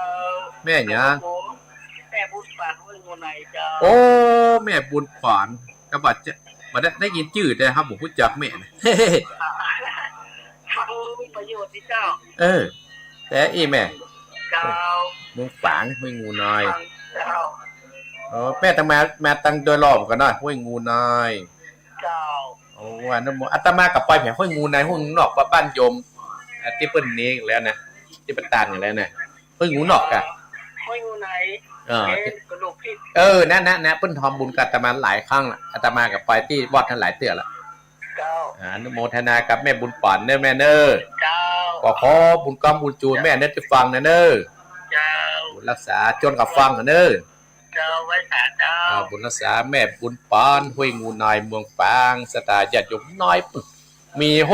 แม่หยัง แม่บุญปาน ห้วยงูในเจ้า โอ้ แม่บุญปาน ก็บ่าจะ บ่ได้ ได้ยินจื้อแต่เฮาบ่ฮู้จักแม่นะ ฟังมีประโยชน์ดีเจ้า เออ แต่อี้แม่ เจ้า เมืองฝาง ห้วยงูใน เจ้า อ๋อ แม่ตังมา มาตังโดยรอบก่อนเนาะ ห้วยงูใน เจ้า โอ้ อนุโม อาตมาก็ไปแผงห้วยงูใน ห้วยงูนอก บ้านโยม อ่า ตี้เปิ้นนี่แล้วนะ ตี้เปิ้นตานกั๋นแล้วนะ ห้วยงูนอกอะ ห้วยงูใน เออ เอ๊ะ กระดูกผิด เออ นั่น นั่น นั่น เปิ้นทำบุญกับอาตมาหลายครั้งละ อาตมาก็ไปตี้วัดนั้นหลายเตื้อละ เจ้า อ่า อนุโมทนากับแม่บุญปานเน่อแม่เน่อ เจ้า ก็ขอบุญกำบุญจูนแม่เน่อตี้ฟังนะเน่อ เจ้า บุญรักษา จนกับฟังเน่อ เจ้า ไหว้สาเจ้า อ่า บุญรักษาแม่บุญปาน ห้วยงูใน เมืองฝาง ศรัทธาญาติโยมน้อย มีโห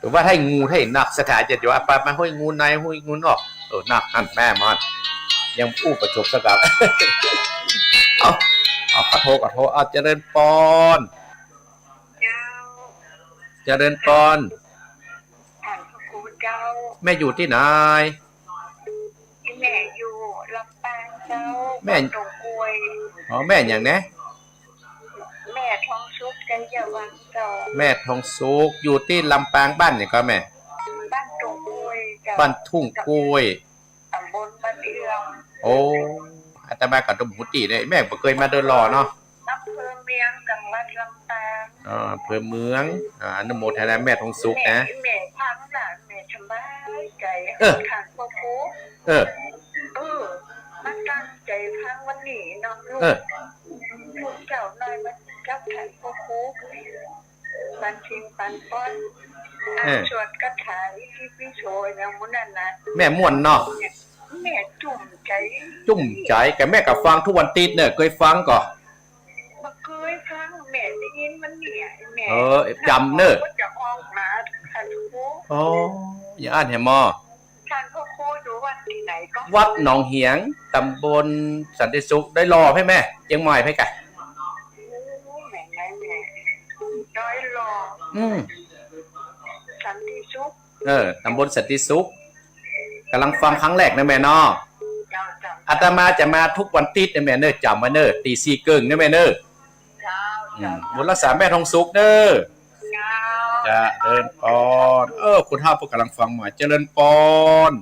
ถือว่าไท้งูไท้นัก ศรัทธาญาติโยม ไป มาห้วยงูใน ห้วยงูนอก เออ นัก หั้นแม่มัน ยังอู้ประจบสักกับ เอา เอา ขอโทษ ขอโทษ เอา เจริญปอน เจ้า เจริญปอน ท่านพระครูเจ้า แม่อยู่ตี้ไหน แม่อยู่ลำปางเจ้า แม่ บ้านตงกวย อ๋อ แม่หยังนะ แม่ทองสุข ไกรยวังเจ้า แม่ทองสุข อยู่ตี้ลำปาง บ้านหยังก่อแม่ บ้านตงกวยเจ้า บ้านทุ่งกล้วย ตำบลบ้านเอื้อม โอ้ อาตมาก็บ่ฮู้ตี้เน่อ แม่บ่เกยมาเดินหล่อเนาะ อำเภอเมือง จังหวัดลำปาง อ๋อ อำเภอเมือง อ่า อนุโมทนาแม่ทองสุขนะ แม่ แม่ฟังละ แม่สบายใจ๋ เออ ท่านพระครู เออ เออ มาตั้งใจ๋ฟังวันนี้เนาะ ลูก เออ ลูกเจ้าน้อยมากับท่านพระครู ปันสิ่งปันปอน เออ สวดคาถาอิติปิโสอย่างหมู่นั้นนะ แม่ม่วนเนาะ แม่จุ่มใจ๋ จุ่มใจ๋ แต่แม่ก็ฟังกู้วันติ๊ดเน่อ เกยฟังก่อ บ่เกยฟัง แม่ได้ยินวันนี้ แม่ เออ จ๋ำเน่อ ก็จะออกมา ท่านพระครู อ๋อ อย่างอั้นแหมมอ ท่านพระครูอยู่วัดตี้ไหนก่อ วัดหนองเหียง ตำบลสันติสุข ดอยหล่อใช่ไหม เจียงใหม่ใช่กะ โอ้ แม่นไงแม่ ดอยหล่อ อืม สันติสุข เออ ตำบลสันติสุข ก๋ำลังฟังครั้งแรกนะแม่เนาะ เจ้า เจ้า อาตมาจะมากู้วันติ๊ดนะแม่เน่อ จ๋ำไว้เน่อ ตีสี่เกิ่งนะแม่เน่อ เจ้า อืม เจ้า บุญรักษาแม่ทองสุขเน่อ เจ้า เจริญปอน เออ ผู้เฒ่าเปิ้นก๋ำลังฟังใหม่ เจริญปอน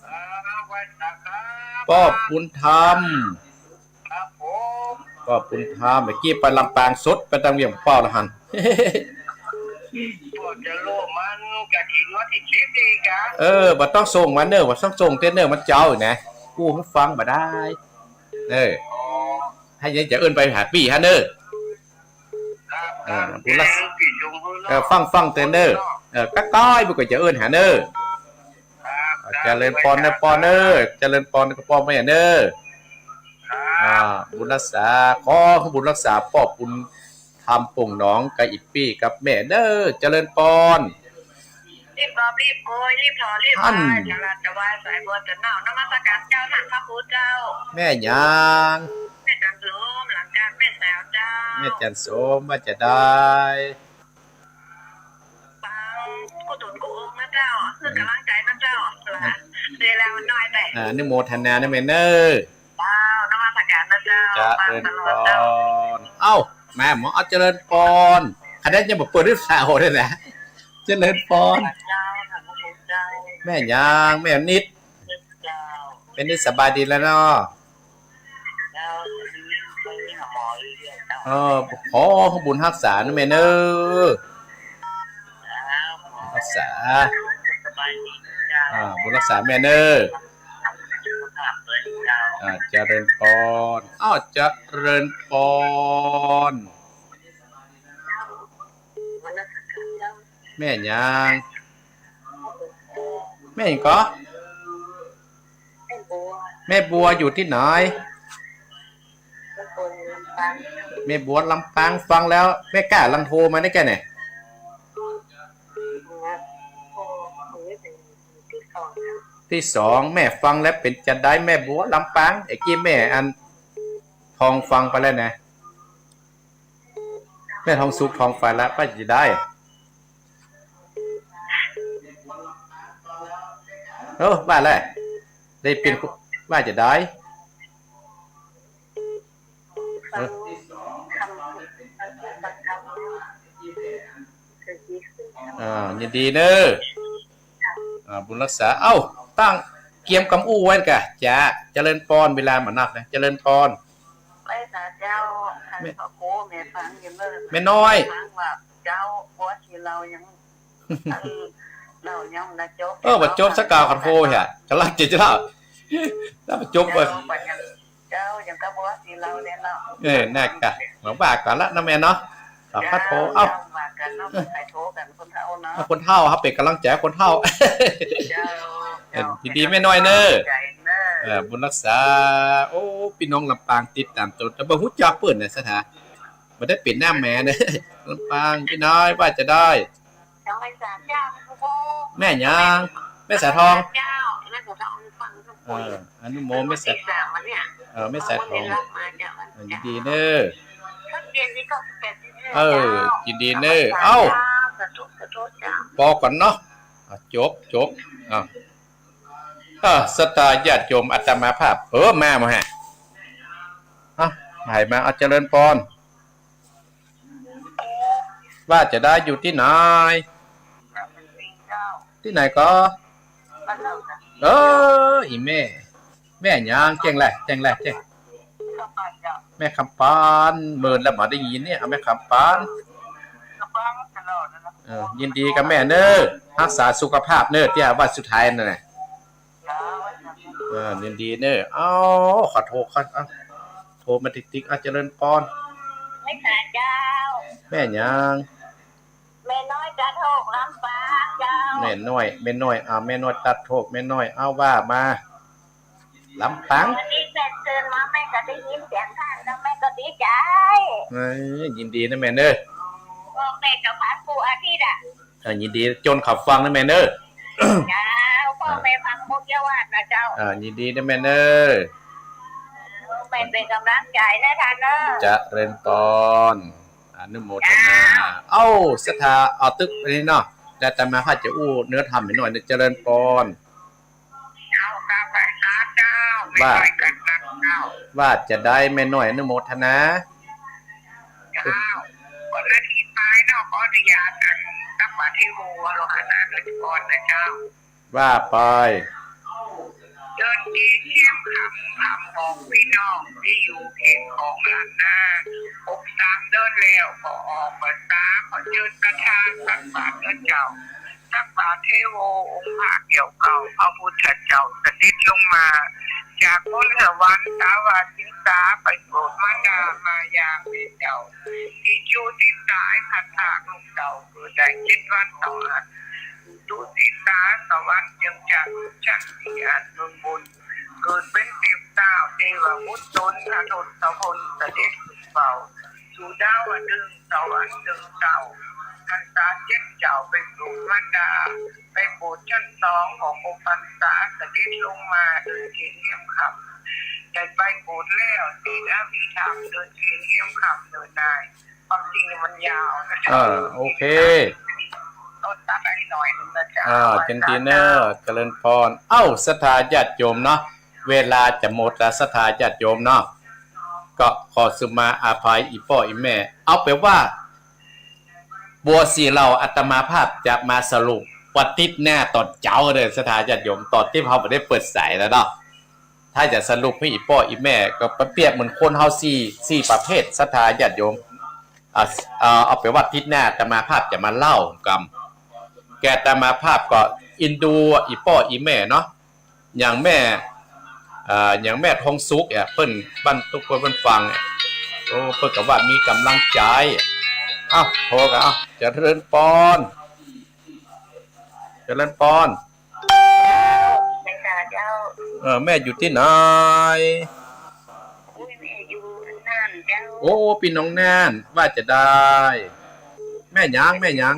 เออ ไหว้สาครับ ป้อบุญธรรม ครับผม ป้อบุญธรรม เมื่อกี้ไปลำปางสด ไปตังเวียงเป้าละหัน พอจะรู้มันกะถินวันตี้สิบนี่กะ เออ บ่ต้องส่งมาเน่อ บ่ต้องส่งเต้นเน่อ มันเจ้านะ อู้หื้อฟังบ่ได้ เออ อ๋อ หื้อจะเอิ้นไปหาปี้หั้นเน่อ ครับ อ่า บุญรักษา เออ ฟัง ฟังเต้นเน่อ เออ ก้อยๆ มันก็จะเอิ้นหาเน่อ ครับ เจริญปอนนะปอนเน่อ เจริญปอนกับป้อแม่เน่อ ครับ อ่า บุญรักษา ขอบุญรักษาป้อบุญธรรมป่งหนองกับอี่ปี้กับแม่เน่อ เจริญปอน รีบกอบรีบโกย รีบถอรีบ อั้น พาย จะหลับจะไหว้ สายบัวจะเน่า นมัสการเจ้า ท่านพระครูเจ้า แม่หยัง แม่จันโสม หลังจากแม่แสวเจ้า แม่จันโสมว่าจะได้ ฟังกู้ตนกู้องค์นะเจ้า หื้อก๋ำลังใจ๋นะเจ้า เวลามันน้อยไป อ่า อนุโมทนานะแม่เน่อ เจ้า นมัสการนะเจ้า เจริญปอน ฟังตลอดเจ้า เอ้า แม่หมอ เจริญปอน ขนาดยังบ่เปิดลูกสาวเลยนะ เจริญปอน ม่หยัง แม่นิด แม่นิดสบายดีแล้วเนาะ เออ ขอบุญฮักษานะแม่เนอะ ฮักษา อ่า บุญฮักษาแม่เนอะ อ่า เจริญปอน อ้าว เจริญปอน แม่หยัง แม่หยังก็ แม่บัวอยู่ตี้ไหน แม่บัวลำปาง ฟังแล้ว แม่ก้ากำลังโทรมาได้แก่เนี่ย ตี้สอง แม่ฟังแล้วเป๋นจาใด แม่บัวลำปาง ไอ้กี้แม่อันทองฟังไปแล้วนะ แม่ทองสุขทองฟังแล้ว ว่าจะได้ เออ ว่าแล้ว ได้เป๋น ว่าจะได้ เออ อ่า ยินดีเนอะ อ่า บุญฮักษา เอ้า ตั้งเกียมกำอู้ไว้ก่ะ จ้า เจริญปอน เวลาบ่นับนะ เจริญปอน ไปสาเจ้า อัน แม่ พระครูแม่ฟังอยู่เนอะ แม่น้อย ฟังว่าเจ้าบัวสีเหล่ายัง อัน เหล่ายังบ่จบ เออ บ่จบสักกาว ขอโทษฮะ กำลังจะเล่า แล้วบ่จบเว้ย เจ้าบัดยัง เจ้ายังกะบัวสีเหล่าเนี่ยเนาะ เออ น่ากะ มาว่าก่อนละนะแม่เนาะ ขอโทษ เอ้า เจ้าว่ากั๋นเนาะ ใครโทษกั๋น คนเฒ่าเนาะ คนเฒ่าครับ เป๋นกำลังใจ๋คนเฒ่า เจ้า เออ ยินดีแม่น้อยเนอะ ใจเนอะ เออ บุญฮักษา โอ้ ปี้น้องลำปางติดต๋ามโต แต่บ่ฮู้จักเปิ้นนะ สถา บ่ได้เป๋นหน้าแม่เนอะ ลำปาง ปี้น้อย ว่าจะได้ แม่หยัง แม่สายทอง เออ อนุโม แม่สาย เออ แม่สายทอง เออ ยินดีเนอะ เออ ยินดีเนอะ เอ้า ปอก่อนเนาะ อ่ะ จบ จบ อ่ะ เออ ศรัทธาญาติโยมอาตมาภาพ เออ มา มาฮะ อ่ะ ไหนมา เอา เจริญปอน ว่าจะได้อยู่ตี้ไหน ตี้ไหนก็ เออ อีแม่ แม่หยัง แจ้งแหละ แจ้งแหละ แจ้ง แม่คำปาน เมินแล้วบ่ได้ยินเนี่ย เอาแม่คำปาน เออ ยินดีกับแม่เนอะ ฮักษาสุขภาพเนอะ เตี้ยว่าสุดท้ายนั่นแหละ เออ ยินดีเนอะ เอ้า ขอโทษครับ เอ้า โทรมาติ๊กๆ อ่ะ เจริญปอน ไม่ขาดเจ้า แม่หยัง แม่น้อยตัดธูปลำปางเจ้า แม่น้อย แม่น้อย อ่า แม่น้อยตัดธูป แม่น้อย เอาว่ามา ลำปาง วันนี้แม่ตื่นมาแม่ก็ได้ยินเสียงท่านแล้วแม่ก็ดีใจ เอ้ย ยินดีนะแม่เนอะ พ่อแม่กับพระครูอาทิตย์อะ เออ ยินดี จนเขาฟังนะแม่เนอะ เจ้า พ่อแม่ฟังพวกเยาวาดนะเจ้า อ่า ยินดีนะแม่เนอะ แม่เป๋นกำลังใจ๋นะท่านเนอะ เจริญปอน อนุโมทนา เจ้า เอ้า ศรัทธา เอาตึกอันนี้เนาะ แล้วอาตมาภาพจะอู้เนื้อธรรมอีกหน่อยเนอะ เจริญปอน เจ้า ข้าพเจ้า ว่า แม่น้อยกันนะเจ้า ว่าจะได้แม่น้อยอนุโมทนา เจ้า คนละที่ไปเนาะ ขออนุญาตกัน ตักบาตรเทโว โลหะนาถก่อนนะเจ้า ว่าไป เดินเกณฑ์เยี่ยมคำ คำของพี่น้องที่อยู่เขตของล้านนา ครบสามเดือนแล้ว ขอออกพรรษา ขอเชิญศรัทธาตักบาตรเด้อเจ้า ตักบาตรเทโว องค์พระเกี่ยวเก่า พระพุทธเจ้าเสด็จลงมา จากบนสวรรค์ สาวัตถีสา ไปโปรดมารดามายาแม่เจ้า ที่อยู่ที่ตาย พัดพรากลูกเต้า เกิดได้เจ็ดวันเต้าหั้น ตุสิตาสวรรค์ยังจักชั้นสี่อันเมืองบน เกิดเป๋นเทพเจ้า เทวบุตรตน อทศพลเสด็จขึ้นเฝ้า สู่ดาวดึงส สวรรค์ตึงเต้า พรรษาเจ็ดเจ้าไปโปรดมารดา ไปโปรดชั้นสองขององค์พรรษา เสด็จลงมาเดินเกณฑ์เยี่ยมคำ ได้ไปโปรดแล้ว ศีลอภิธรรมเดินเกณฑ์เยี่ยมคำเดินได้ ความจริงมันยาวนะ เออ โอเค ต้นตัดไปหน่อยนึงนะจ๊ะ อ่า เจนทีเนอร์ เจริญปอน เอ้า ศรัทธาญาติโยมเนาะ เวลาจะหมดแล้ว ศรัทธาญาติโยมเนาะ ก็ขอสุมาอภัยอีป้ออีแม่ เอาเป๋นว่า บัวสีเหล่าอาตมาภาพจะมาสรุป วันอาทิตย์หน้าต๋อนเจ๊าเน่อ ศรัทธาญาติโยม ต๋อนตี้เฮาบ่ได้เปิดสายแล้วเนาะ ถ้าจะสรุปหื้ออี่ป้ออี่แม่ ก็เปรียบเหมือนคนเฮาสี่ สี่ประเภท ศรัทธาญาติโยม อ่า เอ่อ เอาเป๋นว่าอาทิตย์หน้าอาตมาภาพจะมาเล่ากำ แก่อาตมาภาพก็อินดูอี่ป้ออี่แม่เนาะ อย่างแม่ เอ่อ อย่างแม่ทองสุขเนี่ย เปิ้น บั้นตุ๊กเปิ้น เปิ้นฟังเนี่ย โอ้ เปิ้นก็ว่ามีก๋ำลังใจ๋ เอ้า โทรก่อน เอ้า เจริญปอน เจริญปอน เจ้า แม่จ๋าเจ้า เออ แม่อยู่ตี้ไหน อุ้ย แม่อยู่น่านเจ้า โอ้ ปี้น้องน่าน ว่าจะใด แม่หยัง แม่หยัง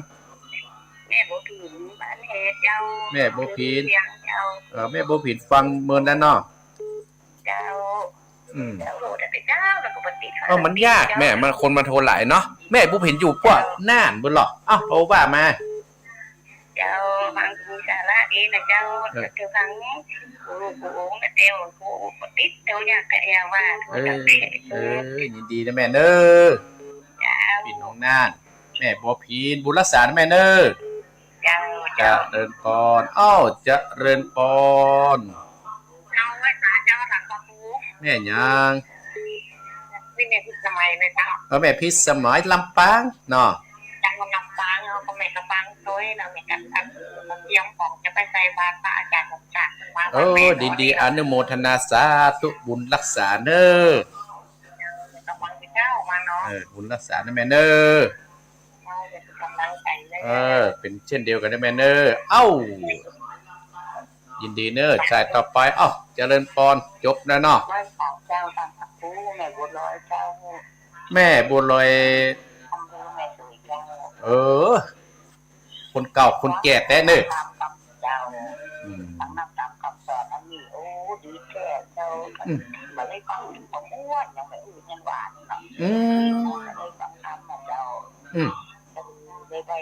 แม่บัวผิน บ้านแฮเจ้า แม่บัวผิน เจ้า เออ แม่บัวผินฟังเมินแล้วเนาะ เจ้า อืม เจ้า โอ้ แต่เจ้า แล้วก็บ่ติด เออ มันยากแม่ มันคนมาโทรหลายเนาะ แม่บัวผินอยู่ป้อ เจ้า น่านบุญเหรอ เอ้า โทรว่ามา เจ้า ฟังมีสาระดีนะเจ้า เออ เจ้าฟัง กู กูโอ้งนะเจ้า กูบ่ติด เจ้าอยากจะแอวว่า โทรศัพท์ เออ เออ ยินดีนะแม่เนอะ เจ้า ปี้น้องน่าน แม่บัวผิน บุญรักษานะแม่เนอะ เจ้า เจ้า เจริญปอน เอ้า เจริญปอน เอาไว้สาเจ้าหลังประตู แม่หยัง นี่แม่พิสมัยเลยเจ้า เออ แม่พิสมัยลำปางเนาะ จังหวัดลำปาง เอาก็แม่กำปางโตยนะ แม่กำปาง เตรียมของจะไปใส่บาตรพระอาจารย์สมศักดิ์ มา เออ วันแม่ ดีๆ อนุโมทนาสาธุ บุญรักษาเนอะ เออ กำลังไปเจ้ามาเนาะ เออ บุญรักษานะแม่เนอะ เออ เป๋นเจ้นเดียวกั๋นนะแม่เนอะ เอ้า ยินดีเนอะ สายต่อไป เอ้า เจริญปอน จบแล้วเนาะ ไหว้สาเจ้า ตามพระครู แม่บัวลอยเจ้า แม่บัวลอย อำเภอแม่สวยเจ้า เออ คนเก่าคนแก่แต๊เนอะ ตามกำเจ้า อืม ฟังธรรมตามกำสอนอันนี้ โอ้ ดีแท้เจ้า อืม บ่ได้ฟังบ่ม่วน ยังบ่อื่นยังหวานเนาะ อืม บ่ได้ฟังธรรมนะเจ้า อืม ได้ไหว้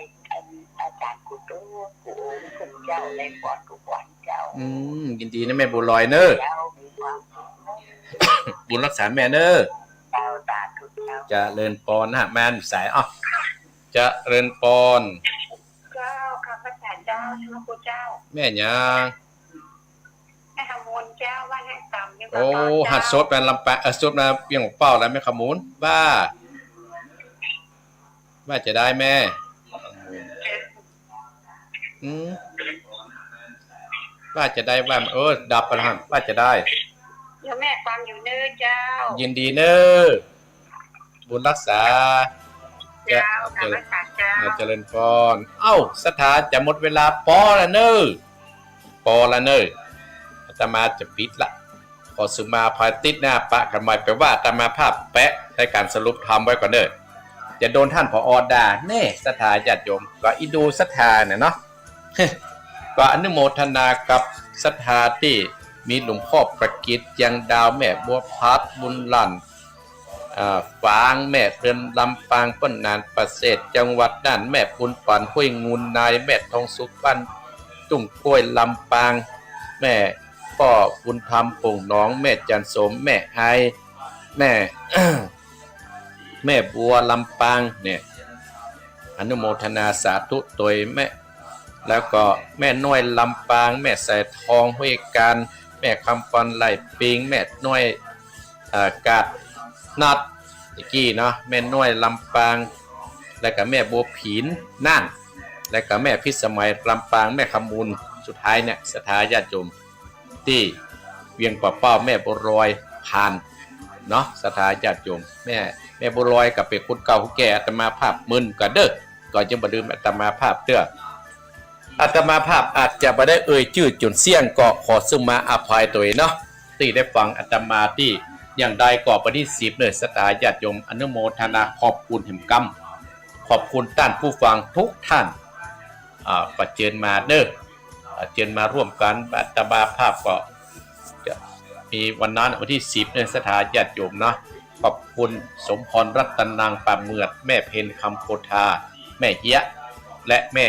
อาจารย์กู้โตกู้โอ้งกู้เจ้า ได้ปอนกู้ปอนเจ้า อืม ยินดีนะแม่บัวลอยเนอะ เจ้า มีความสุขเนอะ บุญรักษาแม่เนอะ เจ้า สาธุเจ้า เจริญปอนนะ แม่สาย เอ้า เจริญปอน เจ้า ข้าพเจ้า เจ้า พระคุณเจ้า แม่หยัง แม่ขมูลเจ้า บ้านแฮต๋ำ เวียงป่าเป้า โอ้ เจ้า หัดสวดแม่ลำปะ เอ่อ สวดแม่เวียงป่าเป้าแล้ว แม่ขมูล ว่า ว่าจะใดแม่ อืม ว่าจะใด ว่า เออ ดับไปแล้ว ว่าจะใด เดี๋ยวแม่ฟังอยู่เนอะเจ้า ยินดีเนอะ บุญรักษา เจ้า เจริญ เจ้า เจริญปอน เอ้า ศรัทธา จะหมดเวลาปอแล้วเนอะ ปอแล้วเนอะ อาตมาจะปิดละ ขอสุมาภายติดหน้าปะกั๋นใหม่ แป๋ว่าอาตมาภาพแปะในก๋านสรุปธรรมไว้ก่อนเนอะ จะโดนต้านผอ.ด่าแน่ ศรัทธาญาติโยม ก็อินดูศรัทธาเนี่ยเนาะ ก็อนุโมทนากับศรัทธาตี้มีหลวงป้อประกิต เจียงดาว แม่บัวพัด บุญหลั่น อ่า ฝาง แม่เรือนลำปาง เปิ้นหนานประเสริฐ จังหวัดน่าน แม่บุญปั๋น ห้วยงูน นายแม่ทองสุข บ้านตุ้งกล้วย ลำปาง แม่ป้อบุญธรรม โป่งหนอง แม่จันทร์สม แม่ไอ แม่ แม่บัวลำปางเนี่ย อนุโมทนาสาธุตวยแม่ แล้วก็แม่น้อยลำปาง แม่สายทอง ห้วยกาญ แม่คำปอน ไร่ปิง แม่น้อย เอ่อ กาดนัด ตะกี้เนาะ แม่น้อยลำปาง แล้วก็แม่บัวผินน่าน แล้วก็แม่พิสมัยลำปาง แม่ขมูล สุดท้ายเนี่ย ศรัทธาญาติโยม ตี้เวียงป่าเป้า แม่บัวลอยผ่านเนาะ ศรัทธาญาติโยม แม่ แม่บัวลอยก็เป๋นคนเก่าคนแก่ อาตมาภาพเมินก่อนเด้อ ก็ยังบ่ลืมอาตมาภาพเตื้อ อาตมาภาพอาจจะบ่ได้เอ่ยจื้อจ๋นเสี้ยง ก็ขอสุมาอภัยตวยเนาะ ตี้ได้ฟังอาตมาตี้ อย่างใดก็วันตี้สิบเนอะ ศรัทธาญาติโยม อนุโมทนาขอบคุณแหมกำ ขอบคุณต้านผู้ฟังทุกท่าน อ่า ก็เจิญมาเนอะ อ่า เจิญมาร่วมกั๋น อาตมาภาพก็จะมีวันนั้นวันตี้สิบเนอะ ศรัทธาญาติโยมเนาะ ขอบคุณสมพรรัตนัง ป่าเหมือด แม่เพ็ญ คำโพธา แม่เฮีย และแม่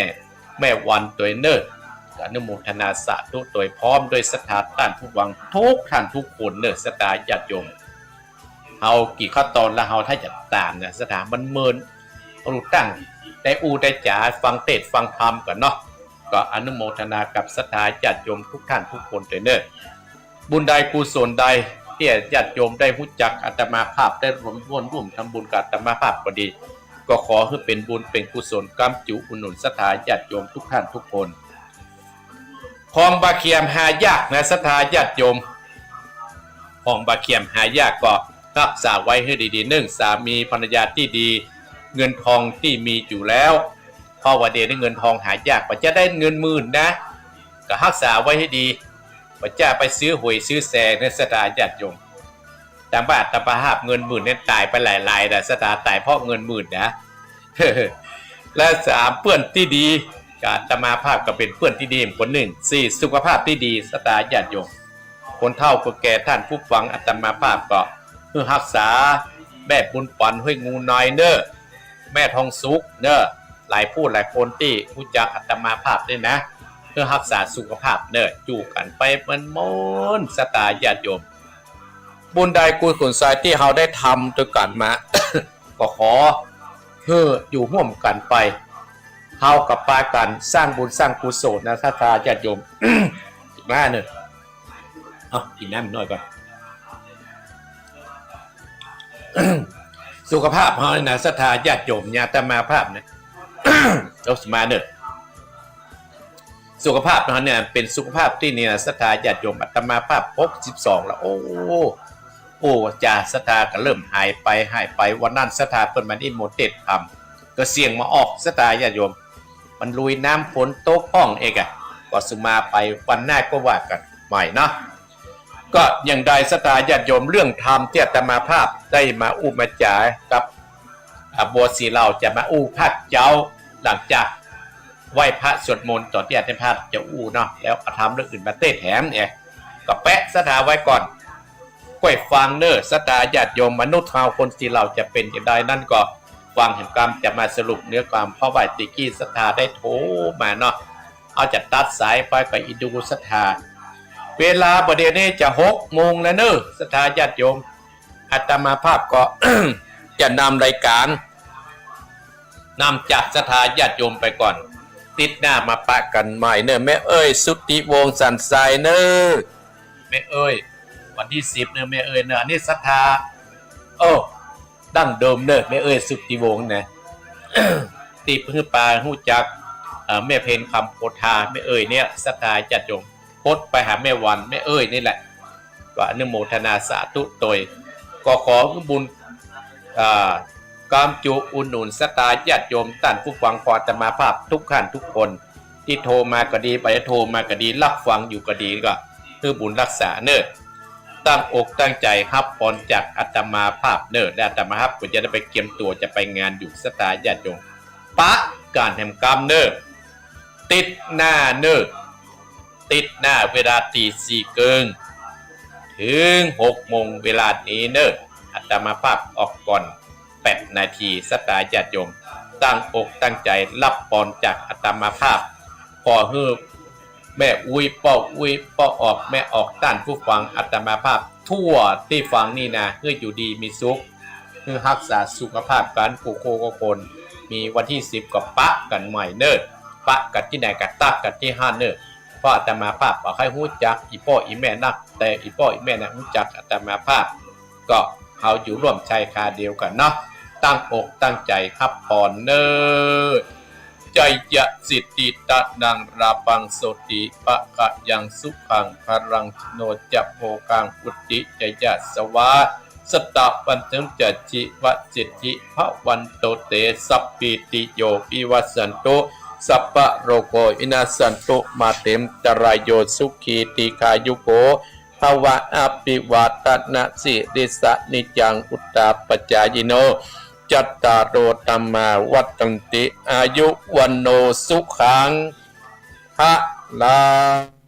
แม่วันตวยเนอะ อนุโมทนาสาธุตวยพร้อมด้วยศรัทธาต้านผู้ฟังทุกท่านทุกคนเนอะ ศรัทธาญาติโยม เฮากี่ขั้นตอนแล้วเฮาถ้าจะต๋ามเนี่ย ศรัทธามันเมิน เอาตั้งแต่อู้แต่จ๋า ฟังเทศน์ฟังธรรมก่อนเนาะ ก็อนุโมทนากับศรัทธาญาติโยมทุกท่านทุกคนด้วยเน่อ บุญใดกุศลใดตี้ญาติโยมได้ฮู้จักอาตมาภาพ ได้ร่วม ร่วม ร่วมทำบุญกับอาตมาภาพก็ดี ก็ขอหื้อเป๋นบุญเป๋นกุศล ก๋ำจุอุดหนุนศรัทธาญาติโยมทุกท่านทุกคน ของบ่าเขี้ยมหายากนะศรัทธาญาติโยม ของบ่าเขี้ยมหายากก็ฮักษาไว้หื้อดีๆ นึ่ง สามีภรรยาตี้ดี เงินทองตี้มีอยู่แล้ว เพราะว่าเดี๋ยวนี้เงินทองหายาก กว่าจะได้เงินหมื่นนะ ก็ฮักษาไว้หื้อดี บ่ใจ้ไปซื้อหวยซื้อแสงนะศรัทธาญาติโยม ตางบ้านอาตมาภาพเงินหมื่นเนี่ยต๋ายไปหลายๆ นะศรัทธา ต๋ายเพราะเงินหมื่นนะ และสาม เปื้อนตี้ดี กับอาตมาภาพก็เป๋นเปื้อนตี้ดีคนนึ่ง สี่ สุขภาพตี้ดีศรัทธาญาติโยม คนเฒ่าคนแก่ท่านผู้ฟังอาตมาภาพก็หื้อฮักษา แม่บุญปั๋นห้วยงูน้อยเน่อ แม่ทองสุขเน่อ หลายผู้หลายคนตี้ฮู้จักอาตมาภาพนี่นะ หื้อฮักษาสุขภาพเน่อ อยู่กั๋นไปม่วนๆ ศรัทธาญาติโยม บุญใดกุศลใดตี้เฮาได้ทำตวยกั๋นมา ก็ขอหื้ออยู่ฮ่วมกั๋นไป เฮาก็ปากั๋นสร้างบุญสร้างกุศลนะศรัทธาญาติโยม มาเน่อ เอา กิ๋นน้ำหน่อยก่อน สุขภาพเฮานี่นะศรัทธาญาติโยม อาตมาภาพนะ เอา มาเน่อ สุขภาพเฮาเนี่ยเป๋นสุขภาพตี้เนี่ยศรัทธาญาติโยม อาตมาภาพหกสิบสองแล้ว โอ้ โอ้ จ้า ศรัทธาก็เริ่มหายไป หายไป วันนั้นศรัทธาเปิ้นมานิมนต์เตสน์ธรรม ก็เสียงบ่ออกศรัทธาญาติโยม มันลุยน้ำฝนตกพ่องเอกอะ ก็สุมาไป วันหน้าก็ว่ากั๋นใหม่เนาะ ก็อย่างใดศรัทธาญาติโยม เรื่องธรรมตี้อาตมาภาพได้มาอู้มาจ๋ากับ อ่า บัวศรีเหล่าจะมาอู้ภาคเจ๊า หลังจากไหว้พระสวดมนต์ ต๋อนตี้อาตมาภาพจะอู้เนาะ แล้วเอาธรรมเรื่องอื่นมาเตสน์แถมเนี่ย ก็แปะศรัทธาไว้ก่อน ก้อยฟังเน่อ ศรัทธาญาติโยม มนุษย์เฮาคนศรีเหล่าจะเป๋นอย่างใดนั้นก็ฟังแหมกำ จะมาสรุปเนื้อความ เพราะว่าตี้กี้ศรัทธาได้โทรมาเนาะ เอาจะตัดสายไปก็อีดูศรัทธา เวลาบ่าเดี่ยวนี้จะหกโมงแล้วเน่อ ศรัทธาญาติโยม อาตมาภาพก็ จะนำรายการ นำจากศรัทธาญาติโยมไปก่อน ติ๊ดหน้ามาปะกั๋นใหม่เน่อ แม่เอ้ย สุทธิวงศ์ สันทรายเน่อ แม่เอ้ย วันตี้สิบเน่อ แม่เอ้ยเน่อ อันนี้ศรัทธา โอ้ ดั้งเดิมเน่อ แม่เอ้ย สุทธิวงศ์นะ ตี้เปิ้นหื้อปาฮู้จัก เอ่อ แม่เพ็ญ คำโพธา แม่เอ้ยเนี่ย ศรัทธาญาติโยม ปดไปหาแม่วัน แม่เอ้ยนี่แหละ ก็อนุโมทนาสาธุตวย ก็ขอบุญ อ่า ก๋ำจุอุดหนุนศรัทธาญาติโยมต้านผู้ฟังของอาตมาภาพทุกท่านทุกคน ตี้โทรมาก็ดี บ่ได้โทรมาก็ดี ฮับฟังอยู่ก็ดี ก็หื้อบุญฮักษาเน่อ ตั้งอกตั้งใจ๋ฮับปอนจากอาตมาภาพเน่อ และอาตมาภาพก็จะได้ไปเกียมตั๋วจะไปงานอยู่ ศรัทธาญาติโยม ปะกั๋นแหมกำเน่อ ติ๊ดหน้าเน่อ ติ๊ดหน้าเวลาตีสี่เกิ่ง เถิงหกโมงเวลานี้เน่อ อาตมาภาพออกก่อนแปดนาที ศรัทธาญาติโยม ตั้งอกตั้งใจ๋ฮับปอนจากอาตมาภาพ ขอหื้อแม่อุ๊ย ป้ออุ๊ย ป้อออก แม่ออก ต้านผู้ฟังอาตมาภาพ ทั่วตี้ฟังนี่นะ หื้ออยู่ดีมีสุข หื้อฮักษาสุขภาพกั๋นกู้คนกู้คน มีวันตี้สิบก็ปะกั๋นใหม่เน่อ ปะกั๋นตี้ไหนก็ตั๊กกั๋นตี้หั้นเน่อ เพราะอาตมาภาพบ่ใค่ฮู้จักอี่ป้ออี่แม่นัก แต่อี่ป้ออี่แม่นะฮู้จักอาตมาภาพ ก็เฮาอยู่ฮ่วมชายคาเดียวกั๋นเนาะ ตั้งอกตั้งใจ๋ฮับปอนเน่อ จยสิทธิตะนัง ลาภังโสติภะคะยัง สุขังพะลัง โนจะโภคัง วุตติจะยะสะวา สะตะวันตุจะ ชีวะสิทธิ ภะวันตุ เต สัพพีติโย วิวัชชันตุ สัพพะโรโค วินัสสันตุ มา เต อันตะรายโย สุขี ทีฆายุโก ภะวะ อภิวาทะนะสีลิสสะ นิจจัง วุฑฒาปะจายิโน จัตตาโร ธัมมา วัฑฒันติ อายุ วัณโณ สุขัง พะลัง